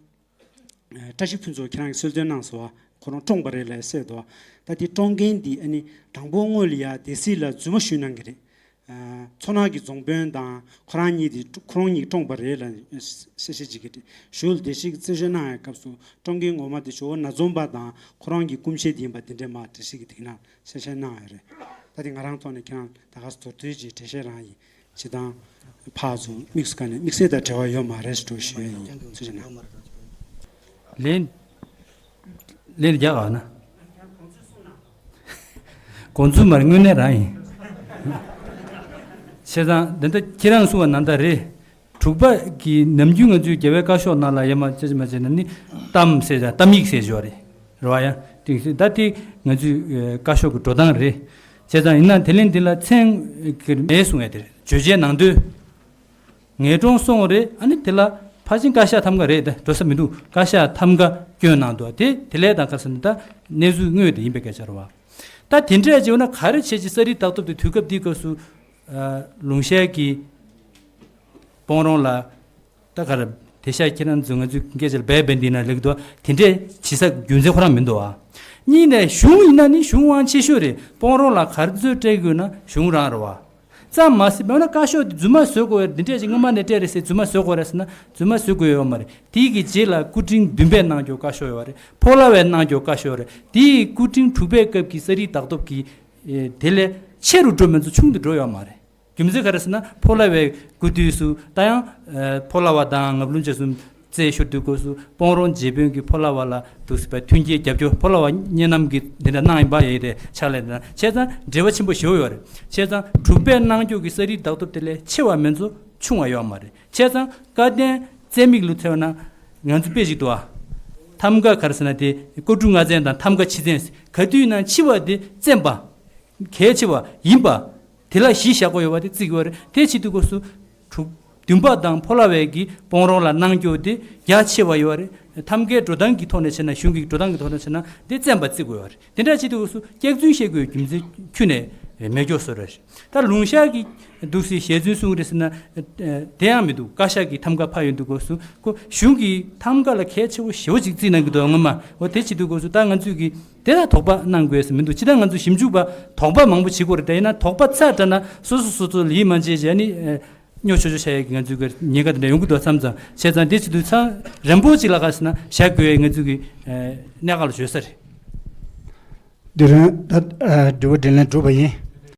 ཨ་བཀྲ་ཤིས་ཕུན་ཚོགས་ཁྱེད་རང་གིས་གསལ་སྟོན་གནང་སོང་བ། ཁོ་རང་བཀྲོངས་པ་རེད་ལབ་གསལ་འདུག་ད་དེ་བཀྲོངས་མཁན་འདི་ཨ་ནི་དང་པོ་སྔོན་ལ་ཡ་སྡེ་སྲིད་ལ་རྫུན་མ་ཞུས་གནང་གི་རེད། ཨ། མཚོ་སྣ་གི་རྫོང་དཔོན་དང་ཁོ་རང་གཉིས་དེ་ཁོ་རང་གཉིས་བཀྲོངས་པ་རེད་ལབ་གསལ་བཤད་བྱེད་ཀྱི་རེད། ཞུ་ལ་བདེ་སྐྱིད་ཀྱིས་རྩད་གཅོད་གནང་བའི་སྐབས་སུ་བཀྲོངས་མཁན་ངོ་མ་དེ་ཇོ་བོ་ནག་འཛོམས་པ་དང་ཁོ་རང་གི་སྐུ་མཆེད་དེ་ཡིན་པ་དེ་འདྲས་མ་འགྲེལ་བཤད་ཀྱི་དེ་ག་ནང་གསལ་བཤད་གནང་བ་རེད། ད་དེ་ང་རང་ཐོག་ནས་ཁྱེད་རང་ད་ག་ཟེ་མདོར་བསྡུས་ཀྱི་འགྲེལ་བཤད་རང་ཡིན། སྤྱིར་བཏང་ཕར་ཚུར་དམིགས་སུ་བཀར་ནས་དམིགས་བསལ་དང་འབྲེལ་བ་ཡོད་མ་རེད་ཞེས་ཞུ་ཡ་ཡིན། ཚུལ་བཞིན་ན། ལན། ལན་རྒྱག་ག་ན། དགོངས་ཚུལ་མར་དངོས་གནས་རང་ཡིན། བྱས་ཙང་འདི་འདྲ་ཁྱེད་རང་གསུངས་པ་ནང་ལྟར་རེད། དྲུག་པ་གི་ནམ་རྒྱུན་ང་ཚོའི་རྒྱལ་བའི་བཀའ་ཤོག་ནང་ལ་ཡ་མ་ཅི་མ་བྱས་ན་ནི་གཏམ་ཟེར་ཡ། གཏམ་ཡིག་ཟེར་ཞོར་རེད། རེད་བ་ཡ། དེང་སང་ད་དེ་ང་ཚོའི་ཨ་བཀའ་ཤོག་གི་འགྲོ་སྟངས་རེད། བྱས་ཙང་ཡིན་ན་དེ་ལན་འདི་ལ་མཚན་གྱི་མེད་གསུང་ཡ་དེ་རེད། བརྗོད་བྱའི་ནང་དོན། ངས་བཀྲོངས་སོང་རེད། ཨ་ནི་དེ་ལ་ ཕལ་ཆེར་བཀའ་ཤག་ཐམ་ག་རེད། ད་འགྲོ་ས་མི་འདུག་བཀའ་ཤག་ཐམ་ག་བསྐྱོན་གནང་འདུག་དེ་དེ་ལས་དང་ག་ས་ནི་ད་གནས་ཚུལ་དངོས་དེ་ཡིན་པའི་སྐད་ཆ་རེད་བ། ད་དེ་འདྲས་བྱས་ན་ག་རེ་བྱས་ཀྱི་ས་རིའི་ལྡག་ཐོབ་དེ་དུས་སྐབས་འདིའི་སྐབས་སུ་ལུང་ཤར་གྱི་སྤང་རོང་ལ། ད་ག་རེ་དེ་ཤ་ཁྱེད་རང་ཚོ་ང་ཚོའི་སྐད་ཆ་ལ་བས་བན་འདི་ན་ལེགས་འདུག་དེ་འདྲས་བྱེད་ས་རྒྱུ་མཚན་ཁོ་རང་མི་འདུག་ཨ། གཉིས་ནས་གཞུང་ཡིན་ན་ནི་གཞུང་དབང་ཆེ་ཤོས་རེད། སྤང་རོང་ལ་ག་རེ་ཚོད་སྤྲད་དགོས་ན་གཞུང་རང་རེད་བ། ཙམ་མ་ཟད་པ་ན་བཀའ་ཤོག་དེ་རྫུན་མ་བཟོ་དགོས་རེད། འདི་འདྲས་ཅིག་སྔོན་མ་ནས་སྤྲད་རེད་ཟེར་རྫུན་མ་བཟོ་དགོས་རེད་ཟེར་ན་རྫུན་མ་བཟོ་དགོས་ཡོད་མ་རེད། དེའི་གི་རྗེས་ལ་སྐུ་ཕྲེང་བདུན་པས་གནང་རྒྱུ་བཀའ་ཤོག་ཡོད་རེད། ཕོ་ལ་བས་གནང་རྒྱུ་བཀའ་ཤོག་རེད། དེའི་སྐུ་ཕྲེང་དྲུག་པའི་སྐབས་ཀྱི་ས་རིའི་ལྡག་ཐོབ་ཀྱི་དེ་ལས་ཆེ་རུ་འགྲོ་མི་ཚོ་ཆུང་དུ་འགྲོ་ཡོད་མ་རེད། རྒྱུ་མཚན་ག་རེ་ཟེར་ན་ཕོ་ལ་བའི་སྐུ་དུས་སུ་ད་ཡང་ཕོ་ལ་བ་དང་ངབ་ལུང་ཅེས་སུ་རྩེ་ཤོར་དུས་སྐབས་སུ་སྤང་རོང་རྗེ་དཔོན་གྱི་ཕོ་ལ་བ་ལ་འདུག་སེ་བའི་མཐུན་རྐྱེན་རྒྱབ་སྐྱོར་ཕོ་ལ་བ་གཉན་ནམ་གྱི་འདི་འདྲ་གནང་ཡིན་པ་ཡིན་རེད། ཕྱག་ལས་འདི་འདྲ་བྱས་ཙང་འབྲེལ་བ་ཆེན་པོ་ཞེ་པོ་ཡོད་རེད། བྱས་ཙང་དྲུག་པས་གནང་རྒྱུ་གི་ས་རིའི་ལྡག་ཐོབ་དེ་ལས་ཆེ་བ་མེད་ཚོ་ཆུང་བ་ཡོད་མ་རེད། བྱས་ཙང་བཀའ་བསྟན་བཙན་མིག་ལུ་ཐེ་བ་ན་ང་ཚོ་དཔེ་ཞིག་འདུག་ཨ། ཐམ་ག་ག་རེ་ཟེར་ན་དེ་ཀོ་གྲུ་ལྔ་བཙན་དང་ཐམ་ག་ཆེ་བཙན་ག་དུས་ན་ཆེ་བ་དེ་བཙན་པ་གལ་ཆེ་བ་ཡིན་པ། དེ་ལ་གཞི་བཞག་དགོས་ཡོད་པ་དེ་བརྩི་དགོས་རེད། དེ་བྱེད་དུས་སྐབས་སུ་དྲུག་བདུན་པ་དང་ཕོ་ལ་བས་ཀྱི་སྤང་རོང་ལ་གནང་རྒྱུ་དེ་རྒྱ་ཆེ་བ་ཡོད་རེད། ཐམ་གའི་འགྲོ་སྟངས་ཀྱི་ཐོག་ནས་བྱས་ན་གཞུང་གི་འགྲོ་སྟངས་ཀྱི་ཐོག་ནས་བྱས་ན་དེ་བཙན་པ་བརྩི་དགོས་ཡོད་རེད། དེ་འདྲ་བྱེད་དུས་སྐབས་སུ་སྐྱག་རྫུན་བཤད་དགོས་རྒྱུ་མཚན་ཁྱོན་ནས་མེད་སྐྱོ་བཟོ་རེད། ད་ལུང་ཤར་གྱི་འདུག་སེ་ཞལ་རྫུན་གསུང་རེད་ཟེར་ན་དེ་ཡང་མི་འདུག་བཀའ་ཤག་གི་ཐམ་ག་ཕ་ཡོད་འདུག་སྐབས་སུ་ཁོ་གཞུང་གི་ཐམ་ག་ལ་གལ་ཆེ་བོ་ཞེ་བོ་ཅིག་བརྩི་གནང་གི་འདུག་ངོ་མ་འོ་དེ་བྱེད་དུས་སྐབས་སུ་ད་ང་ཚོས་ཀྱི་དེ་ལ་དོགས་པ་གནང་དགོས་སུ་མི་འདུག་ཅི་ལྟར་ང་ཚོ་ཞིབ་འཇུག་པ་དོགས་པ་མང་པོ་བྱེད་དགོས་རེད། དེ་ཡིན་ན་དོགས་པ་ཚར་དྲགས་ན་སོ་སོ་སོ་སོ་ལ་ཡིད་མ་ཆེས་བྱས་ནི་སྨྱོ་ཆོ་ཆོ་བྱ་ཡས་ཀྱི་ང་ཚོའི་གི་ཉེན་ཁ་དེ་འདྲ་ཡོང་གི་འདུག་མཚམས་མཚམས་བྱས་ཙང་དེ་བྱེད་དུས་ཚང་རན་པོ་ཅིག་ལ་ག་ཟེར་ན་བཞག་དགོས་ཡས་ང་ཚོའི་གི་གནད་འགག་ལ་བརྗོད་ས་རེད། འདི་རིང་ད་དྲི་བ་དྲིས་ལན་གྲུབ་པ་ཡིན།